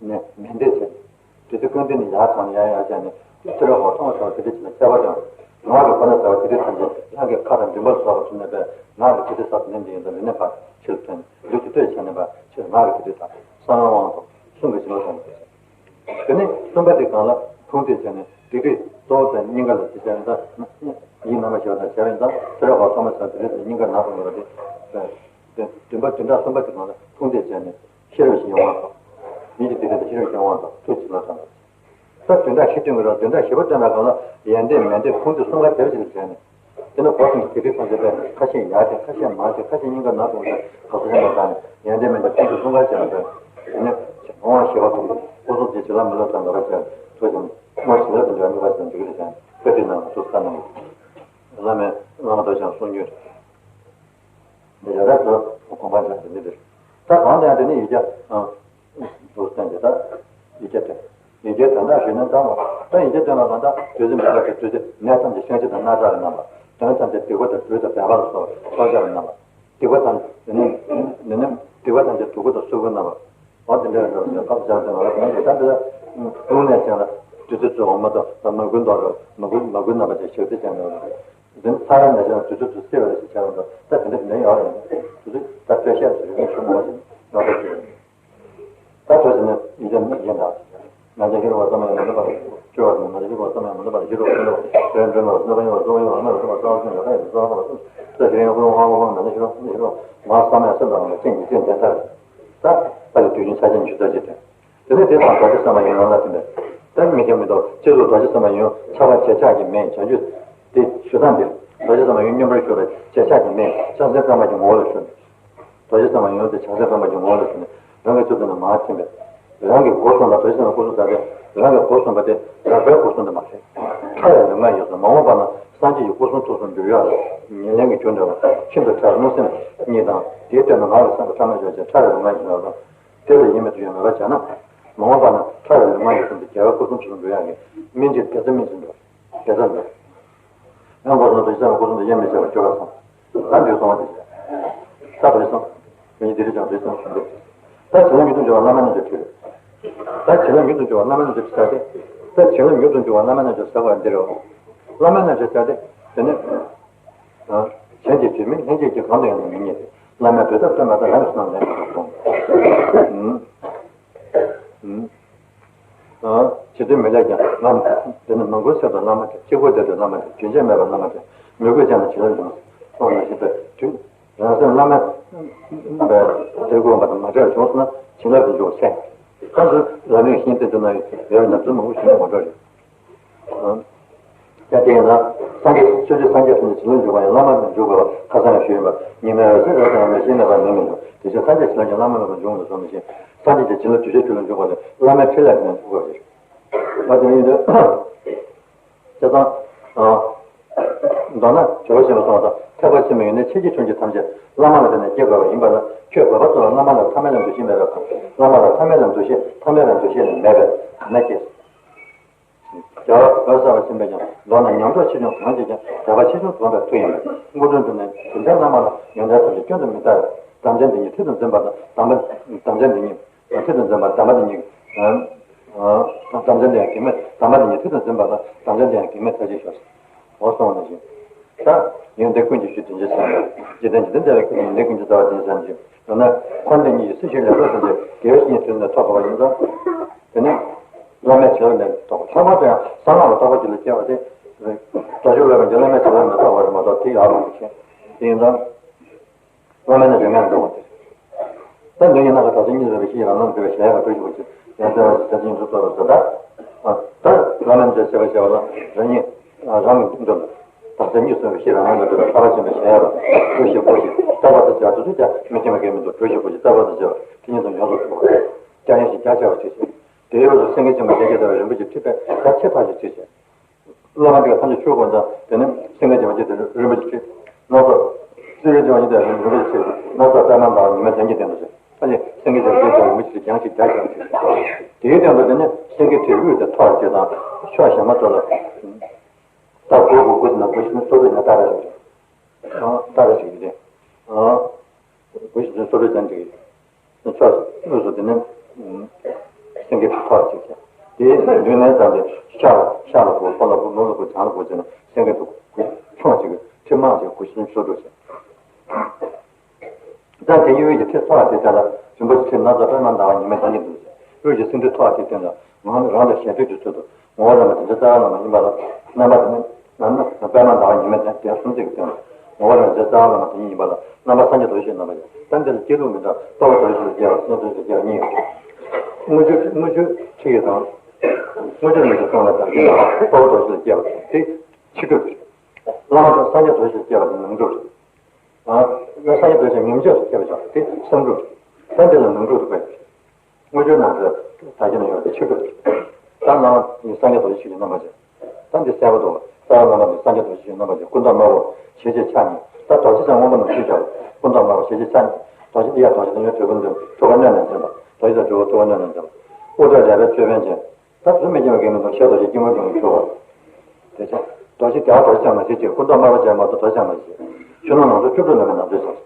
ནས་མེ་མདས་བྱས། དེ་ཚེ་ཀུན་ལྡན་ནི་ཡར་དང་ཡར་ཡར་བྱས་ནས་ཚེ་རབས་འོག་ཐོག་མ་ཚར་བ་དེ་དེ་ཕྱིན་ལ་ཁྱབ་པ་དང་། ངག་གི་ཁོ་ན་ཚར་བ་དེ་དེ་ཐམས་ཅད་རང་གི་ཁ་དང་མགྲིན་པ་ལ་སོགས་པ་ཐོབ་ནས་པས། ངག་གི་དེ་དེ་ས་དེ་ནས་འདི་ཡིན་དང་ལུས་ནས་ཕར་ཕྱིར་ཐོན། ལུས་ཀྱི་སྟོད་ཆ་ནས་པ་ཕྱིར་ངག་གི་དེ་དེ་དང་གསང་བའི་དབང་དང་གསུང་གི་བྱིན་རླབས་དང་། དེ་ནས་གསུམ་པ་དེ་གང་ལ་ཕུང་དེ་བྱས་ནས་སྡིག་སྒྲིབ་གཙོ་བོ་དང་སྙིང་ག་ལ་དེ་བྱས་ནས་ད་ཡིད་རྣམ་པར་ཤེས་པ་དང་བྱ་བའི་མཚམས་ཚེ་རབས་འོག་ཐོག་མ་ཚར་དེ་དེ་སྙིང་ག་ནག་ཏུ་འགྲོ་བ་དེ། བདུན་པ་བདུན་ཕྲག་གསུམ་པ་དེ་གང་ལ་ཕུང་དེ་བྱས་ནས། ཤེས་རབ་ཀྱི་དབང་དང་། ཉིད་ཀྱི་བདེ་ཐབས་ཤེས་རབ་ཀྱི་དབང་དང་ཐུགས་ཀྱི་ལ་དང་། ད་བདུན་ཕྲག་བཞི་སྟོན་གྱི་རོ། བདུན་ཕྲག་བཞི་པ་སྟོན་པ་གང་ལ་ཡོན་ཏན་མན་ཏེ་ཕུང་དུ་གསུམ་ཀ་དེར་ཞིག་བྱས་ནས། དེ་ནི་སྒོ་གསུམ་གྱི་དེ་ཁ་ཚང་ཚེ་པས་ཁ་ཤས་ཡར་དེ་ཁ་ཤས་མར་དེ་ཁ་ཤས་སྙིང་ག་ནག་ཏུ་འོང་ཚེ་ག་ཚོད་ཅན་པ་དང་ནི་ཡོན་ཏན་མན་ཏེ་ཕུང་དུ་གསུམ་ཀ་བྱས་ནས། དེ་ནི་ངོ་བོ་ཞི་བ་ཁོང་གི་སྐུ་གསུང་ཐུགས་ཀྱི་ལ་མི་ལ་དང་འགག་པ་བྱས་ཐུགས་ཀྱི་ངོ་བོ་ཞི་བ་དང་འབྲེལ་བ་མི་འགག་ཅན་འཇུག་གི་རེད་ཅན་ཁ་དེ་ནང་ཐུགས་ས་ནང་། བླ་མས་བླ་མ་རྡོ་རྗེ་གསུང་རྒྱུན། འདི་ཡ་རབས་སུ་གོང་མ་ཅན་དེ་ནི་འདིར། ད་གང་དེ་ཡང་དེ་ནི་ཡིག་བརྒྱ། ཨ། འདུག་སྟོན་གྱི་ད། ཡིག་བརྒྱ་སྟོན། ཡིག་བརྒྱ་དོན་དག་ཞུས་ན་ཙམ་མོ། ད་ཡིག་བརྒྱ་སྟོན་པ་གང་ལྟར་དུས་ཚོད་འདི་དག་གི་དུས་ཚོད་གནས་ཐམས་ཅད་ཤིང་རྗེ་དང་རྣག་ཁྲག་ལས་རྣམ་པ། དོན་ཐམས་ཅད་སྡིག་པ་དང་སྦྲུལ་དང་སྦལ་པ་ལ་སོགས་སྲོག་ཆགས་ལས་རྣམ་པ། སྡིག་པ་ཐམས་ཅད་ནི་ནི་ནི་སྡིག་པ་ཐམས་ཅད་དུག་ཁུ་དང་སོལ་ཁུ་རྣམ་པ། འོ་དེ་འདྲ་རེད་འདུག་ཟེར་ཁ་སྦྱར་ཏེ་ང་ལ་གང་དུ་ད་འདི་ལ་རླུང་ནད་ཅན་ལ་དུས་ཚོད་ཚོད་འོ་མ་དང་མ་ཁུ་མདོག་རེད། མ་ཁུ་མ་ཁུ་རྣམ་པ་ཅན་ཞག་རྩི་ཅན་རེད། འདི་ཚ་བའི་ནད་ཅན་ལ་དུས་ཚོད་དུ་སེལ་བ་རེད་ཞེས་བྱ་བ་འདྲ། ད་དེ་འདྲ་མེད་ཡོད་རེད། དུས་ཚོད་ད་སྤྲོད་བཤད་དུ་རིག་གནས་ཆུང་མོ་ཞིག་ཡོད་པ་ཞིག་རེད། ད་ཐོས་ཟིན་ནས་ཡིན་ཅན་ཡིན་དང་། ང་ཚོ་ཤེས་རབ་པ་ཙམ་ཡང་མི་འདུག་པར་སྤྱོད་པ་དང་། ང་ཚོ་ཤེས་རབ་པ་ཙམ་ཡང་མི་འདུག་པར་ཤེས་རབ་ཀུན་ཏུ་དོན་འདྲེན་པ་གནོད་པ་ཡིན་པ་གཙོ་བོ་ཡིན་པ་གནོད་པ་རྩ་བ་ཅན་ཡོད་པ་ཡིན་པ་གཙོ་བོ་ཡིན་པ་གཙོ་བོ་ཡིན་པ་གཙོ་བོ་ཡིན་པ་ང་བསམ་ཡང་སེམས་དང་ལ་ཅན་གྱི་ཅན་ལྡན་ཐར། ད་ལྟ་ལ་དུས་རྒྱུན་ཆ་ཅན་ཆུ་ཚོད་ཅིག་དང་། དེ་ནས་དེ་དང་རྡོ་རྗེ་ཟེར་མ་ཡིན་ཡང་ལ་དེ་འདྲ། ད་མི་སྐྱེ་མི་འདོར་ཅེས་སོགས་རྡོ་རྗེ་ཟེར་མ་ཡིན་ཆགས་པ་བྱེ་བྲག་གི་མེད་བྱང་ཆུབ་དེ་ཞུ་སྟངས་འདིར། རྡོ་རྗེ་ཟེར་མ་ཡིན་མངོན་པར་ཞུ་བའི་བྱེ་བྲག་གི་མེད་ཕྱག་འཚལ་བཀའ་མ་གི་ངོ་བོ་ལ་ཞུ། རྡོ་རྗེ་ཟེར་མ་ཡིན་དེ་ཕྱག་འཚལ་བཀའ་མ་གི་ངོ་བོ་ལ་ཞུ་ནས་རང་གི་ཚུལ་དུ་ནི་མ་ཕྱིན་པས། རང་གི་སྒོ་གསུམ་ལ་རྡོ་རྗེ་ཟེར་མ་སྐུ་གསུང་ཐུགས་དེ་རང་གི་སྒོ་གསུམ་པ་དེ་རགས་པའི་སྒོ་གསུམ་དུ་མ་ཟད། ཕྲ་བའི་ལུས་ངག་ཡིད་གསུམ་མ་འོངས་པ་ན་སངས་རྒྱས་ཀྱི་སྐུ་གསུང་ཐུགས་གསུམ་འགྲུབ་ཡག་ལ་ཉེར་ལེན་གྱི་རྒྱུ་འདྲ་བ་ཤིན་ཏུ་ཕྲ་བའི་རླུང་སེམས་གཉིས་དང་། དེའི་སྟེང་དུ་ངག་གི་སེམས་ལ་ཕྲ་མ་ཞོག་ཅིང་ཕྲ་བའི་ལུས་ངག་ཡིད་གསུམ་ལ། དེ་ལ་ཡིད་མི་དུ་ཡང་མོས་པ་བྱས་ན། མ་འོངས་པ་ན་ཕྲ་བའི་ལུས་ངག་ཡིད་གསུམ་དུ་རྒྱལ་བའི་སྐུ་གསུང་ཐུགས་གསུམ་འགྲུབ་ཡག་གི་སྨིན་བྱེད་དེ་ཚེ་སྨིན་བྱེད་འགྲོ། དེ་ལྟར་འདུག་ཡང་སྒོ་གསུམ་དུ་ཡེ་མི་ཆགས་པར་སྤྱོད་པ་སོང་། ད་འདུས་སོང་བ་དེ་བྱས། ད་འདུས་སོང་། མི་འདི་རིགས་ཀྱང་འདུས་སོང་ཞུ་འདུག་ད་བྱིན་རླབས་མྱུར་དུ་འཇུག་པ་བླ་མའི་རྣལ་འབྱོར་ཁྲིད། ད་བྱིན་རླབས་མྱུར་དུ་འཇུག་པ་བླ་མའི་རྣལ་འབྱོར་ཁྲིད་ཟེར་ཏེ། ད་བྱིན་རླབས་མྱུར་དུ་འཇུག་པ་བླ་མའི་རྣལ་འབྱོར་ཟེར་བ་འདི་རེད། བླ་མའི་རྣལ་འབྱོར་ཟེར་ཏེ། དེ་ནི། གཞན་གྱིས་བྱས་མིན་ལྷན་སྐྱེས་ཀྱིས་གང་དུ་ཡང་མི་རྙེད་དེ། བླ་མའི་འབོད་ཐབས་སྟོན་པ་དང་རང་གི་བསམ་ལན་དུ་སོང་། ཇི་ལྟར་མི་ལས་ཀྱང་ང་འདི་ནི་མང་པོའི་ཚད་དུ་བླ་མ་དེ། གཅིག་པུ་དེ་དུ་བླ་མ་དེ། རྒྱུན་ཆད་མེད་པར་བླ་མ་དེ། མོས་གུས་ཅན་ལ་བྱིན་རླབས་འབྱུང་། སོང་ནས་ཤིན་ཏུ་དུས། རང་སེམས་བླ་མ་དེ་དགོངས་པ་དང་མ་བྲལ་བྱུང་སོང་ན་བྱིན་རླབས་དེ་འཇུག་ཚེ། གང་དུ་ལམ་རིམ་ཤིང་རྟ་དུ་ན་ཡོད་པའི་ནམ་ཚོད་མང་པོ་ཞིག་ནས་མ་འགྲོ་རེད། ཡང་དེ་ཡིན་ན། སངས་རྒྱས་ཆོས་ཀྱི་སངས་རྒྱས་ཐོབ་ནས་བྱིན་རླབས་འཇུག་པ་ཡང་བླ་མ་ལ་འཇུག་དགོས་པ་ཁ་སང་ཡང་ཞུས་ཡིན་པ། ཉི་མའི་འོད་ཟེར་རེ་དང་མེ་ཤིང་ནས་ཕར་མེ་མི་འཇུག་དེ་བཞིན་སངས་རྒྱས་བྱིན་རླབས་ཀྱིས་བླ་མ་ལ་འཇུག་ནས་བཟུང་བ་བཞིན། སངས་རྒྱས་ཀྱི་བྱིན་རླབས་དུས་གཅིག་ཏུ་ལ་འཇུག་པ་ལས་བླ་མའི་ཕྲིན་ལས་ཀྱིས་འཇུག་དགོས་རེད། ཨ་དེ་ཡིན་དུས། བྱས་ཙང་། མདོར་ན་ཇོ་བོ་ཞིག་ལ་གསུངས་པ་དང་། ཐེག་པ་ཆེན་པོའི་ཡོན་ཏན་ཆེ་རྒྱས་ཆུང་རྒྱས་ཐམས་ཅད་བླ་མ་ལ་བརྟེན་ནས་སྐྱེ་དགོས་པ་ཡིན་པ་ལ། ཁྱོད་བོད་པ་ཚོ་ལ་བླ་མ་ལ་ཐ་མལ་ལ་འདུ་ཤེས་མེད་པའི་ཁར། བླ་མ་ལ་ཐ་མལ་ལ་འདུ་ཤེས་ཐ་མལ་པའི་འདུ་ཤེས་ནི་མེད་པས་ག་ན་སྐྱེས། རྒྱལ་བ་བོད་གསར་པ་ཆེན་པོས་ཀྱང་མདོར་ན་ཉམས་རྟོགས་ཆེ་ཆུང་གང་བྱེད་ཀྱང་དད་པ་ཆེ་ཆུང་དགོངས་པའི་མཐུ་ཡིན་པས། དངོས་གྲུབ་འདི་ནི་དེ་འདྲའི་བླ་མ་ལ་ཡོན་ཏན་ཐམས་ཅད་སྐྱོན་དུ་མི་ལྟ་བས། དམ་ཅན་འདི་ཉིད་མཐིལ་དུ་འཛིན་པ་དང་དམ་པ། དམ་ཅན་འདི་ཉིད་མཐིལ་དུ་འཛིན་པ་དམ་པ་འདི་ཉིད། དམ་ཅན་འདི་ཡང་གེགས་མེད་དམ་པ་འདི་ཉིད་མཐིལ་དུ་འཛིན་པ་དང་དམ་ཅན་འདི་ཡང་གེགས་མེད་མཐར་ཕྱིན་ཤོག་འོ་གསུངས་པ་ནང་བཞིན། ད་ཡོན་ཏན་ཀུན་གྱི་གཞི་དོན་གྱི་སེམས། འཇིག་རྟེན་འཇིག་རྟེན་འདས་པའི་སྐད་ཀྱིས་ཡོན་ཏན་ཀུན་གྱི་རྩ་བ་དོན་གྱི་སེམས་ཀྱི། ཡང་ན་འཁོར་འདས་གཉིས་ཀྱི་སྲིད་ཞིའི་ལས་བཟོ་ཐམས་ཅད་དགེ་བའི་བཤེས་གཉེན་དུས་ནས་ཐོབ་དགོས་པ་ཡིན་ཙང་། དེ་ནི་བླ་མའི་བྱིན་རླབས་ནས་ཐོབ་པ། ཐོག་མར་དུ་ཡང་གསང་སྔགས་ལ་རྟོགས་པ་ཅིག་ལ་སྐྱེ་བ་དེ། རྡོ་རྗེ་སློབ་དཔོན་གྱི་བླ་མའི་བྱིན་རླབས་ནས་ཐོབ་པ་རེད་མ་གཏོགས་དེ་ཡག་པོ་མི་ཤེས། དེ་ཡིན་ཙང་། བླ་མ་ནི་རིགས་ལྔར་འདུ་བ་སྟེ། ད་འདི་ཡིན་ན་ག་ད་ཚེ་གཉིས་ལ་རེ་ཞིག་ཡང་ནང་འདུ་བའི་གཞལ་ཡས་ཁང་བོད་ཀྱི་བོད་ཀྱི་ཡང་རྩེ་བ་ཞིག་ད་ཚེ་གཉིས་སུ་གཏོར་བར་ཟེར་ད། ད་བླ་མ་ནི་བྱ་བྱ་བ་བྱ་བ་ལ་རང་ཉིད་རང་གི་འདུ་ད་ཚེ་གཉིས་སུ་བའི་ཞིག་རང་ནང་འདུ་བའི་ཁ་བ་ཆེན་པོའི་གཞལ་ཡས་ཁང་བོད་ཀྱི་བོད་ཀྱི་ད་བ་ད་བྱ་དུ་དུ་ཀྱང་མི་ཁྱིམ་མ་གས་མི་འདུ་བོད་ཀྱི་བོད་ཀྱི་ད་བ་ད་བྱ་བ་དེ་ཉིད་དུ་ཡོངས་སུ་གྲུབ་པ། ཀྱང་ཡང་ཞིག་རྒྱ་ཆེ་བ་ཞིག་བྱེད། དེ་ཡོངས་སུ་སེང་གེ་ཆེན་པོ་རྒྱ་ཆེ་ལྟ་བའི་རིན་པོ་ཆེ་ཁྲི་པས་རྒྱ་ཆེ་ཕ་ཞིག་བྱེད་ཅིང་། བླ་མ་འདི་ལ་ཐམས་ཅད་མཆོད་དགོས་ན་དེ་ནི་སེང་གེ་བྱེ་མ་ཅན་དེ་རིན་པོ་ཆེ་ཁྲི། སྣ་ཚོགས་སེང་གེ་བྱེ་མ་ཅན་དེ་རིན་པོ་ཆེ་ཁྲི། སྣ་ཚོགས་པད་མ་དང་ཉི་མ་གདན་གྱི་སྟེང་དུ་བཞུགས། ཐམས་ཅད་སེང་གེ་བྱེ་མ་ཅན་དེ་རིན་པོ་ཆེ་ཁྲི་གྱང་ཞིག་རྒྱ་ཆེ་བ་ཁྲི། དེའི་སྟེང་དུ་དེ་ནི་ སེང་གེ་དེ་དབུས་དེ་ཐོག་དེ་དང་ཕྱོགས་གཞན་མ་ཚོ་ལ། ད་སྒོ་དགུ་སྒོ་དེ་ན་སྒོ་བཞི་བཅུ་ཞེ་གཉིས་སོ་དྲུག་ནས་ཏག་ཏག་ཞིག་རེད། ཨང་། ཏག་ཏག་ཞིག་རེད། ཨང་། སྒོ་བཞི་བཅུ་ཞེ་གཉིས་སོ་དྲུག་ཅན་དེ་ཕྱོགས་དངོས་སུ་དེ་ནི་སེང་གེ་དེ་ཐོག་ཅིག་བྱས། དེའི་མདུན་ནས་བརྩམས་ཏེ་ཤར་ལ་ཤར་ལ་སྒོ། ལྷོ་ལ་སྒོ། ནུབ་ལ་སྒོ། བྱང་ལ་སྒོ་བྱས་ནས་སེང་གེ་དེ་ཁྱུང་ཅིག་གི་ཁྲི་མང་ཅིག་སྒོ་བཞི་བཅུ་ཞེ་གཉིས་སོ་དྲུག་བྱས། ད་དེ་ཡི་དབུས་ཀྱི་ཁྲི་ཐོག་དེ་སྟེང་ལ་རིན་པོ་ཆེ་ཁྲི་སྣ་ཚོགས་པད་མ་ཟླ་བ་ཉི་མའི་གདན་གྱི་འདུག་ཟེར། དབུས་ཀྱི་སེང་ཁྲི་ཐོག་དེ་སྟེང་ལ་ངོ་བོ་རང་དང་ཞལ་འདྲིས་ཀྱི་ཚུལ་དུ་ངོ་བོ་རང་གི་རྡོ་རྗེ་རྩ་བའི་བླ་མ་ཡིན་པ་ལ། རྣམ་པ་དེ་ནི་རྣམ་པ་པད་མ་ཟླ་བ་ཉི་མའི་གདན་སྟེང་གསུམ་གཅིག་གི་སྟེང་ལ་ངོ་བོ་རང་རྡོ་རྗེ་རྩ་བའི་བླ་མ་དེ་ཉིད་ཡིན་པ་ལ། རྣམ་པ་སངས་རྒྱས་རྡོ་རྗེ་ཆོས་ཀྱི་རྣམ་པ་ཡིན། ད་འདི་ལ་སྐྱེ་ལུགས་མི་འདྲ། དཔའ་བོ་རྡོ་རྗེ་ལ་སྐྱེ་བ། སངས་རྒྱས་རྡོ་རྗེ་ལ་སྐྱེ་བ་གཉིས་ཡོད། དངུལ་ཆུ་དངུལ་ཆུ་ཁྲི་ཡི་དང་། དངུལ་ཆུ་མི་གི་སྟེང་ལ་དང་། དཔའ་བོ་རྡོ་རྗེ་ལ་སྐྱེ་བ་དེ་ཕྱི་སྒྲུབ། བླ་མ་དང་སངས་རྒྱས་རྡོ་རྗེ་ལ་སྐྱེ་བ་དེ་ནང་སྒྲུབ་རེད། ཨ། སངས་རྒྱས་རྡོ་རྗེ་ཉིན་བྱེད་སུ་སྐྱེ་བ་ཅིག་དེ་གསང་སྒྲུབ། ད་འདི་ལ་ནང་སྒྲུབ་ཏུ་བཀོད། དངུལ་ཆུའི་ནང་དུ་ད་གིན་ཡོད་དེ་ཕྱི་སྒྲུབ། ད་བླ་མ་ནི་སངས་རྒྱས་རྡོ་རྗེ་ཆོས་ཀྱི་རྣམ་པ་ཅན། ད་འདི་གསལ་པོ་འདུག། རྩ་བའི་བླ་མ་འདི་སངས་རྒྱས་རྡོ་རྗེ་ཆོས་ཀྱི་རྣམ་པ་ཅན། སྐུ་མདོག་དམར་པོ་ཞལ་གཅིག་ཕྱག་གཉིས། ད་རྡོ་རྗེ་འཆང་མངོན་པ་ནང་བཞིན་བྱ་བ། སྐུ་མདོག་དམར་པོ་ཞལ་གཅིག་ཕྱག་གཉིས། རྡོ་རྗེ་འདི་ཡང་རྡོ་རྗེ་འདི་ཡང་ཐོད་ཕུང་འདི་ཐུགས་ཀར་བསྣོལ་ནས་འཛིན་པ། རྡོ་རྗེ་དང་སྤྲུལ་པ་ཐུགས་ཀར་བསྣོལ་ནས་འཛིན་པ། དབུ་སྐྲ་རལ་པའི་ཅོད་པན་ཅན། ད་གཟུགས་མི་མཁྱེན་པ་གང་མི་འདུག། ཞལ་རྡོ་རྗེ་སྐྱིལ་མོ་ཀྲུང་ནས་འཁྱུད་པ། དེ་ཕྱིར་རྡོ་རྗེ་རྒྱལ་བ་རྡོ་རྗེ་འཆང་ནང་བཞིན་གྱི། སྐུ་མདོག་དམར་པོ་ཅན་མ་གཏོགས་རྡོ་རྗེ་འཆང་ནང་བཞིན། གཞོན་ནུ་ལང་ཚོ་བཅུ་དྲུག་ལོན་པའི་ནང་དུ་སོང་།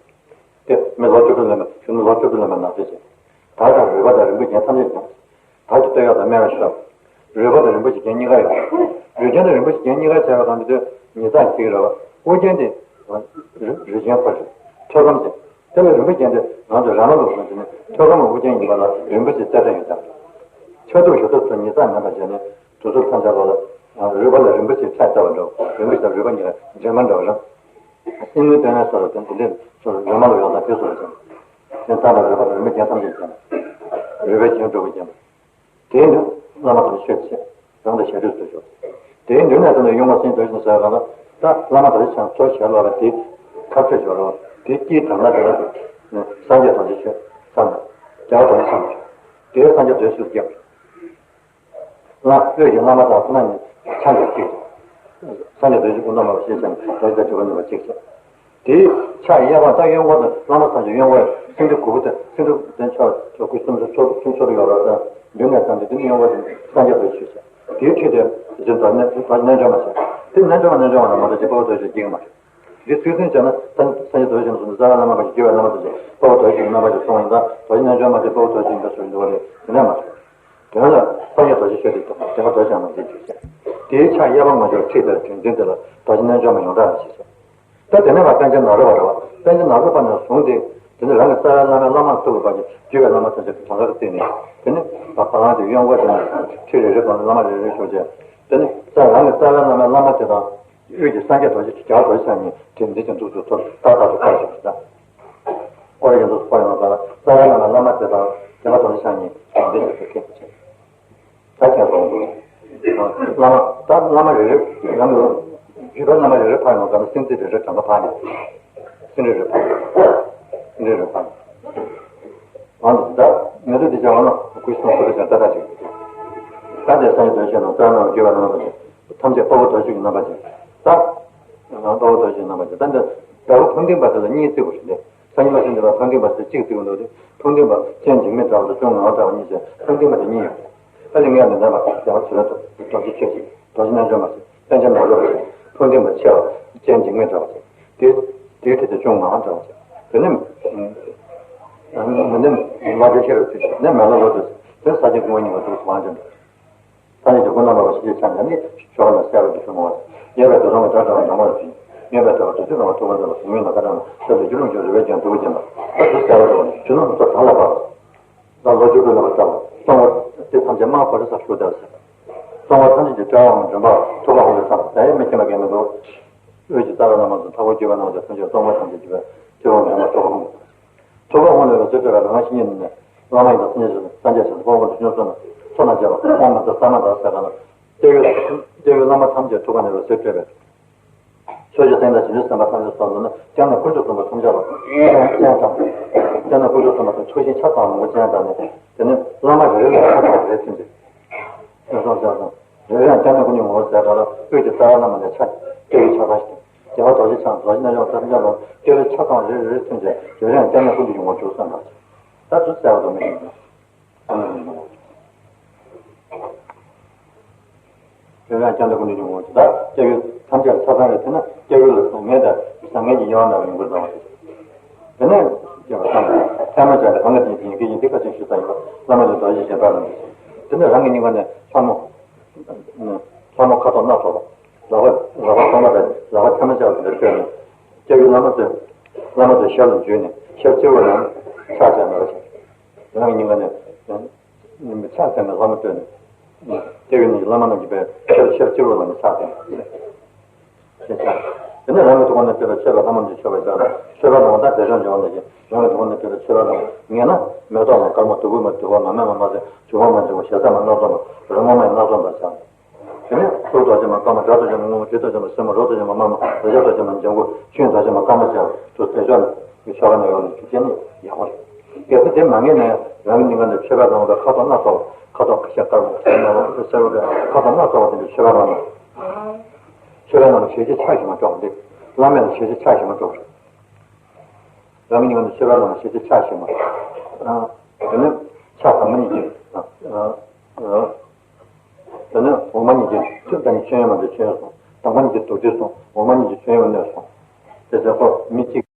དེ་མི་ལོ་བཅུ་དྲུག་ལོན་པའི། གཞོན་ནུ་ལོ་བཅུ་དྲུག་ལོན་པའི་ནང་དུ་སོང་། དར་དང་རུས་པ་དང་རིན་པོ་རྒྱན་ཐམས་ཅད་ཀྱང་། དར་གྱི་སྟོད་གཡོགས་དང་སྨད་གཡོགས་ཤོར། རུས་པ་དང་རིན་པོ་ཆེའི་རྒྱན་གཉིས་ཀ་ཡོད། རུས་རྒྱན་དང་རིན་པོ་ཆེའི་རྒྱན་གཉིས་ཀ་བྱས་པ་དང་། དེ་དུས་ཉི་ཚགས་ཀྱི་རེད་བ། དབུ་རྒྱན་དེ་རུས་རུས་ཆེན་ཕོ་ཆེ་ཐོད་སྐམ་ཅན། དེ་ལ་རིན་པོ་རྒྱན་དེ་ང་ཚོ་ར་མ་ལུག་ཟེར་དེ་ནི་ཐོད་སྐམ་དབུ་རྒྱན་ཡིན་པ་ལ་རིན་པོ་ཆེའི་རྩེ་གྲས་ཡོད་ཀྱང་། ཆགས་གྲུབ་ཞབས་ཏོག་ཚོ་ཉི་ཚགས་མེད་པ་བྱས་ནས་དུས་ཚོད་ཐམས་ཅད་ལ་རུས་པ་ལ་རིན་པོ་ཆེའི་ཚད་བལྟ་བ་འདྲ་བོ། རིན་པོ་ཆེ་དང་རུས་པ་གཉིས་ཀ་འདྲེས་མ་འདྲ་བ་རེད། སེམས་ནུས་དོན་ལྡན་སོགས་ལ་དེ་འདི་འདྲའི་ཚོར་ར་མ་ལུག་ཡང་དག་དེ་སོགས་ལ་ཀྱང་། དེ་ལྟར་ལ་རུས་པ་དང་རིན་པོ་རྒྱན་ཐམས་ཅད་ཀྱང་། རུས་པའི་རྒྱན་སྤྲུལ་པ་བརྒྱན་པ། དེའི་མདུན་བླ་མ་རྡོ་རྗེ་ཆོས་ཀྱི་རང་དང་ཞལ་འདྲིས་སུ་གྱུར། དེའི་མདུན་ནས་དེ་ནས་གཡོན་ལ་སེང་རྡོ་རྗེ་ཟེར་བ་ལ། ད་བླ་མ་རྡོ་རྗེ་འཆང་གཙོ་ཞལ་ལ་བ་དེ་ཁ་ཕྱོགས་སྦྱོར་རོ། དེ་དཀྱིལ་དང་ལ་དེ་ལ་སངས་རྒྱས་རྡོ་རྗེ་ཆོས་ཚང་། རྒྱལ་བ་རྡོ་རྗེ་འཆང་། དེའི་སངས་རྒྱས་རྡོ་རྗེ་ཆོས་ཀྱི། ལ་དབུས་ཀྱི་བླ་མ་དང་ཁོ་ན་ཉིད་ཆ་འཇོག་གཅིག། སངས་རྒྱས་རྡོ་རྗེ་སྐུ་མདོག་དམར་པོ་ཞེས་བྱ་བ་རྡོ་རྗེ་དང་སྤྲུལ་པ་ནུས་པ་གཅིག་བྱས། དེའི་ཕྱག་གཡས་པ་ད་གཡོན་སྐོར་དུ་བླ་མ་ཐམས་ཅད་གཡོན་སྐོར་སེང་ཁྲི་དགུ་པོ་དེ་སེང་ཁྲི་དེ་ཕྱོགས་ཕྱོགས་ཀུན་སུམ་ཅུ་ཕྱོགས་ཕྱོགས་སུ་ཡོད་རོགས་དང་མདུན་ནས་བརྩམས་ཏེ་དེ་ནི་གཡོན་སྐོར་དུ་སངས་རྒྱས་རྡོ་རྗེ་ཆོས་བྱས། དེའི་འཁྲིས་དེ་རྗེ་རྡོ་རྗེ་རྡོ་རྗེ་རྣལ་འབྱོར་མ་བྱས། དེ་རྣལ་འབྱོར་མ་རྣལ་འབྱོར་མ་ལ་མ་གཏོགས་རྗེ་དཔའ་བོ་རྡོ་རྗེ་ཆོས་སྐྱེ་གི་མ་རེད། འདི་ཚིག་ཟིན་བྱས་ན་ད་སངས་རྒྱས་རྡོ་རྗེ་ཆོས་ཀྱི་རྩ་བའི་བླ་མ་པ་ཞིག་རྒྱུད་པའི་བླ་མ་དེ་ཆོས་དཔའ་བོ་རྡོ་རྗེ་ཆོས་ཀྱི་རྣམ་པ་ཞིག་གསུངས་ཡིན། ད་རྡོ་རྗེ་རྣལ་འབྱོར་མ་དེ་དཔའ་བོ་རྡོ་རྗེ་ཆོས་ཡིན་པ་ཞུ་འདུག་པ་རེད། དེ་འདྲ་མ་རེད། དོན་ལ་སངས་རྒྱས་རྡོ་རྗེ་ཆོས་དེ་དང་དེ་ཁ་རྡོ་རྗེ་འཆང་ནང་བཞིན་གྱུར་ཅིག། དེའི་ཕྱག་གཡས་པ་ང་ཚོའི་ཁྲིད་དེར་དྲན་འཛིན་དེ་ལ་རྡོ་རྗེ་རྣལ་འབྱོར་མ་ཡོངས་གྲགས་ལ་ཞེས་བྱ། ད་དེ་ནས་མར་པཎ་ཆེན་ནཱ་རོ་པ་རེད་བ། པཎ་ཆེན་ནཱ་རོ་པ་ནས་བཟུང་སྟེ་དེ་ནས་རང་གི་རྩ་བའི་བླ་མའི་བླ་མ་ཐུག་པའི་བར་གྱི་རྒྱུད་པའི་བླ་མ་ཐམས་ཅད་ཀྱི་གྲངས་ཀ་བརྩིས་ནས། དེ་ནས་བ་བ་ལང་གི་གཡོན་སྐོར་དེ་ནས་ཁྲི་རེ་རེ་བར་བླ་མ་རེ་རེ་བཞུགས་བྱས། དེ་ནས་རྩ་རང་གི་རྩ་བའི་བླ་མའི་བླ་མ་དེ་དང་། དབུས་ཀྱི་སངས་རྒྱས་རྡོ་རྗེ་རྒྱལ་བ་རྡོ་རྗེ་འཆང་གཉིས་དེ་འཛིན་ཅིང་འདུག་ཚུལ་ཐོག་ཏག་ཏག་ཏུ་བཀར་ཞིག་གདའ། སྐོར་ར་ཡིན་འདུག་སྐོར་ཡིན་འདུག་ལ་རྩ་བའི་བླ་མ་བླ་མ་དེ་དང་རྒྱལ་བ་རྡོ་རྗེ་འཆང་གཉིས་དེ་འཛིན་ཅིང་འདུག་ཚུལ་ཐོག་ད་མཁྱེན་སོང་། བླ་མ་ད་བླ་མ་རེ་རེ་རང་གི་རྒྱུད་པའི་བླ་མ་རེ་རེ་ཕར་ཡོང་སྐབས་ན་སེང་རྩེ་རེ་རེ་གྲངས་ཀ་ཕར་ནས་སེང་རེ་རེ་ཕར་ནས་སེང་རེ་རེ་ཕར་ནས། འོན་ཏེ་ད་ངེས་དོན་འདི་བྱ་བ་ན་ཁུ་སིམ་ཁུ་རེ་ཅན་ཏག་ཏག་ཅིག་ད་དེ་སངས་རྒྱས་རྡོ་རྗེ་ཆོས་རྣམས་རྩ་རྣམས་རྒྱུད་པ་རྣམ་པ་ཅན། ཐམས་ཅད་དཔའ་བོ་རྡོ་རྗེ་ཆོས་ཀྱི་རྣམ་པ་ཅན། ད་དཔའ་བོ་རྡོ་རྗེ་ཆོས་ཀྱི་རྣམ་པ་ཅན། ད་འདི་ཟླ་བོ་འཕང་མཐིང་པ་དེ་ལ་གཉིས་བརྩི་དགོས་ཤིང་། དེ་སངས་རྒྱས་བླ་མ་ཆེན་འདི་ལ་འཕང་མཐིང་པ་ཟེར་གཅིག་འདུག་སྟེ། འཕང་མཐིང་པ་སྤྱན་འཇིགས་མེད་འདྲ་བ་དང་ཅུང་ངང་འདྲ་བ་གཉིས་བྱས། འཕང་མཐིང་པ་དེ་གཉིས་ཡོད། ཨ་ནི་ངས་འདི་འདྲ་བ་རྒྱལ་བ་ཚུལ་ཁྲིམས་རྡོ་རྗེ་ཆོས་ཀྱི་རྡོ་རྗེ་རྣལ་འབྱོར་མ་ཟེར། པཎ་ཆེན་ནཱ་རོ་པ་ཟེར། འཕང་མཐིང་པ་ཆེ་བ་སྤྱན་འཇིགས་མེད་འདྲ་བ་ཟེར། དེ་དེའི་ཁྲིད་དེ་ཅུང་ངང་འདྲ་བ་ཟེར། དེ་ནི་མི་ནི་མ་བྱ་ཤེས་རབ་ཚུལ་ཁྲིམས་ནི་མ་ལ་ལོ་དུ་ཟེར། དེ་ས་སྐྱ་ཀུན་དགའ་རྙིང་པ་དུ་གང་ཅན་འདྲ། ས་གནས་ཀྱི་ཀུན་དགའ་མ་པ་ཞིག་ཅེས་བྱ་ནས་ནི་ཆོ་ག་ན་གསལ་བར་དུ་ཞུ་མོ་བ། ཉེ་བའི་དུ་རང་གི་དགྲ་གྲགས་པ་འདྲ་མོ་ལ་བྱིན། ཉེ་བའི་དུ་བ་དུ་ཚོད་རང་བ་ཐུགས་ཀ་འདྲ་བ་གཟུགས་མེད་ན་ཀ་ཏང་ན་ས་དུ་ཅི་ལུང་ཆོས་རེ་བའི་ཀྱང་དུ་བ་ཅན་ལ་ད་དུ་གསལ་བར་དུ་བ་ཞུ་ན་མི་ཚོགས་གྲངས་ལ་བབ། ད་ལོ་རྒྱུས་ཀུན་ལ་བ་ཙམ་སྟོང་བ་དེ་ཐམས་ཅད་མ་བོ་རི་ས་ཤུ་དར་ཟེར། སྟོང་བ་ཐམས་ཅད་ཀྱི་དཔྲལ་བའམ་མགྲིན་པ་ཐུགས་ཀ་འོང་བའི་མཚམས་ད་ཡང་མི་མཁྱེན་པ་གང་མི་འདུག། དབུས་ཀྱི་རྩ་བའི་བླ་མ་དང་མཐའ་འཁོར་རྒྱུད་པའི་བླ་མ་དང་ཐམས་ཅད་སྟོང་པ་ཐམས་ཅད་རྒྱུད་པའི་སྤྱི་བོ་འདྲེན་པ་ཐུགས་ཀ་འོང་། ཐུགས་ཀ་འོང་ལས་པའི་ཚུལ་སྤྲོས་པའི་རང་བཞིན་ཉིད་ནི་བླ་མ་ཡི་དང་སེམས་ཅན་སངས་རྒྱས་ཆེན་པོ་དཔའ་བོ་དང་ཆོས་སོགས་ན་ཚོགས་ན་བཅས་པ་དབང་མི་ཚུགས་ས་མ་དག་ཟེར་ག་ལ། ལྟེ་བའི་ལྟེ་བའི་བླ་མ་ཐམས་ཅད་ཐུགས་ཀ་ནས་པའི་ཚུལ་སྤྲོས་པས། ཆོས་ཀྱི་སེམས་དང་བྱང་ཆུབ་སེམས་དཔའ་ཐམས་ཅད་སོགས་ལ་ནི་སྐྱབས་གནས་དཀོན་མཆོག་གསུམ་པོ་ཐམས་ཅད་ལ་སྤྱན་དང་སྐྱབས་གནས་དཀོན་མཆོག་གསུམ་པོ་དང་ཐུགས་ཞིང་ཆ་ཚང་བ་ངོ་བོ་ཅན་དང་ནི་དེ་ནི་བླ་མ་རེ་རེ་ལ་ཆ་ཚང་བ་རེ་མཐུན་ཏེ། སེམས་སོགས་སེམས་སོགས། རེ་རེ་ཡང་སྐྱབས་གནས་ཀུན་གྱི་ངོ་བོ་ཟེར་ག་ལ་དབུས་ཀྱི་རྩ་བའི་བླ་མ་ལས་ཆ་སྐྱེ་བོའི་ཆ་ཚང་ཞིང་། རྒྱལ་བ་རྡོ་རྗེ་འཆང་རྡོ་རྗེ་རྣལ་འབྱོར་ཐམས་ཅད་ལ་སྐྱེ་བོའི་ཆ་ཚང་རེ་རེ་མཐུན་ཏེ་རེ་རེ་ཡང་སྐྱབས་གནས་ཀུན་གྱི་ངོ་བོར་གྱུར་སོང་ན། ད་དུ་གསལ་བ་དུ་མི་ཤེས་ན། སྐྱབས་གནས་ཀུན་གྱི་ངོ་བོ། ཡང་སྐྱབས་འགྲོ་ཀུན་འདུས་ཉོན་མོངས་ཀྱི་དག་སྐྱབས་ཡུལ་ཐམས་ཅད་ལ་ཆ་ཚང་རེད་ཟེར་ན། སྐྱབས་ཡུལ་ལ་སོང་ངས་དང་བཟང་ངན་གྱི་དབྱེ་བ་འདྲ་བ་ཡོང་གི་རེད་དང་། དེ་ནས་སྐྱབས་པ་སངས་རྒྱས་ཐལ་མོ་སྦྱར་ནས་གང་ག་དེ་ཡིན་གྱི་ཡིན་དེ་ཁ་ཅིག་ཞུ་ས་ཡིན་པ། བླ་མ་ལས་རྡོ་རྗེ་གཞན་དག་རྣམས་ཀྱི། དེ་ནས་རང་གི་སྙིང་ག་ནས་ལྷ་མོ། ལྷ་མོ་ཁ་དོག་སྣ་ཚོགས་པ། ལག་པ་ལག་པ་སྟོང་པ་དང་ལག་པ་ཐལ་མོ་སྦྱར་བ་དེ་འདྲ་བཅོས་ནས། སྐྱབས་ཡུལ་བླ་མ་ཚོའི། བླ་མ་ཚོའི་ཞབས་ལ་འཇུས་ནས་ཞབས་སྤྱི་བོ་ལ་ཕྱག་བྱས་ནས་རེད། རང་གི་སྙིང་ག་ནས། ཕྱག་བྱས་ནས་ལྷ་མོ་བསྟོད་ནས། སྐྱབས་ཡུལ་ནི་བླ་མ་རྣམས་ཀྱི་པའི་ཞབས་ཞབས་སྤྱི་བོ་ལ་ནི་ཕྱག་བྱས་ནས། ཞེས་བྱ། དེ་ནས་རང་གི་ཐུགས་ཀ་ནས་བསྟོད་པའི་མཆོད་པ་ལྷ་མོ་འདི་མཆོད་པར་བྱ་ལ། མཆོད་པ་ལ་ད་དེ་ཤོག་འཇོག་ནས་ཀྱི་རང་གི་ཐུགས་ཀ་ནས་བསྟོད་པའི་མཆོད་པ་ལ་ངེས་ན་མེ་ཏོག་ལ་དཀར་མོ་བདུག་སྤོས་མ་བདུག་པ་མ་སྨན་མ་མ་ཟད་བྱུག་པ་མ་བྱུག་པ་ཞལ་ཟས་མ་སྣ་ཚོགས་མ་རོལ་མོ་མ་སྣ་ཚོགས་པ་བྱ། དེ་ནས་གཙུག་རྡོ་རྗེ་མ་དཀར་མོ་དགྲ་རྡོ་རྗེ་མ་སྔོན་མོ་དྲི་རྡོ་རྗེ་མ་སེར་མོ་རོ་རྡོ་རྗེ་མ་དམར་མོ་རེག་བྱ་རྡོ་རྗེ་མ་ལྗང་གུ་ཆུན་རྡོ་རྗེ་མ་དཀར་མོ་བྱ་དུ་དེ་ཤོག་ནས་ཆོ་ག་ནས་ཡོང་ནས་ཆུ་ཆེན་ནི་ཡག་པོ་རེད། གལ་སྲིད་དེ་མ་ངེས་ནས་རང་གི་སྙིང་ག་ནས་མཆོད་པ་བླངས་པའི་ཁ་དོག་སྣ་ཚོགས་ཁ་དོག་ཁ་ཤས་དཀར་མོ་སེར་མོ་རོ་སེར་མོ་གི་ཁ་དོག་སྣ་ཚོགས་པ་དེ་འདྲ་མཆོད་པ་བླངས་ན། མཆོད་པ་བླངས་ན་ཞལ་གྱི་ཕྱག་ཞིག་མ་གྲོགས་འདི། བླ་མས་ལ་ཞལ་གྱི་ཕྱག་ཞིག་མ་གྲོགས་རེད། རང་གི་སྙིང་ག་ནས་མཆོད་པ་བླངས་ན་ཞལ་གྱི་ཕྱག་ཞིག་མ། དེ་ནས་ཕྱག་དང་པོ་གཉིས་ཀྱིས། དེ་ནས་འོག་མ་གཉིས་ཀྱིས་ཐུགས་དང་མཆོད་ཡོན་མ་དེ་མཆོད་ཡོན་སོང་། དང་པོ་གཉིས་ཀྱིས་བདུག་སྤོས་སོང་། འོག་མ་གཉིས་ཀྱིས་མཆོད་ཡོན་སྣོད་སོང་། དེ་ཚེ་ཁོ་མི་གཅིག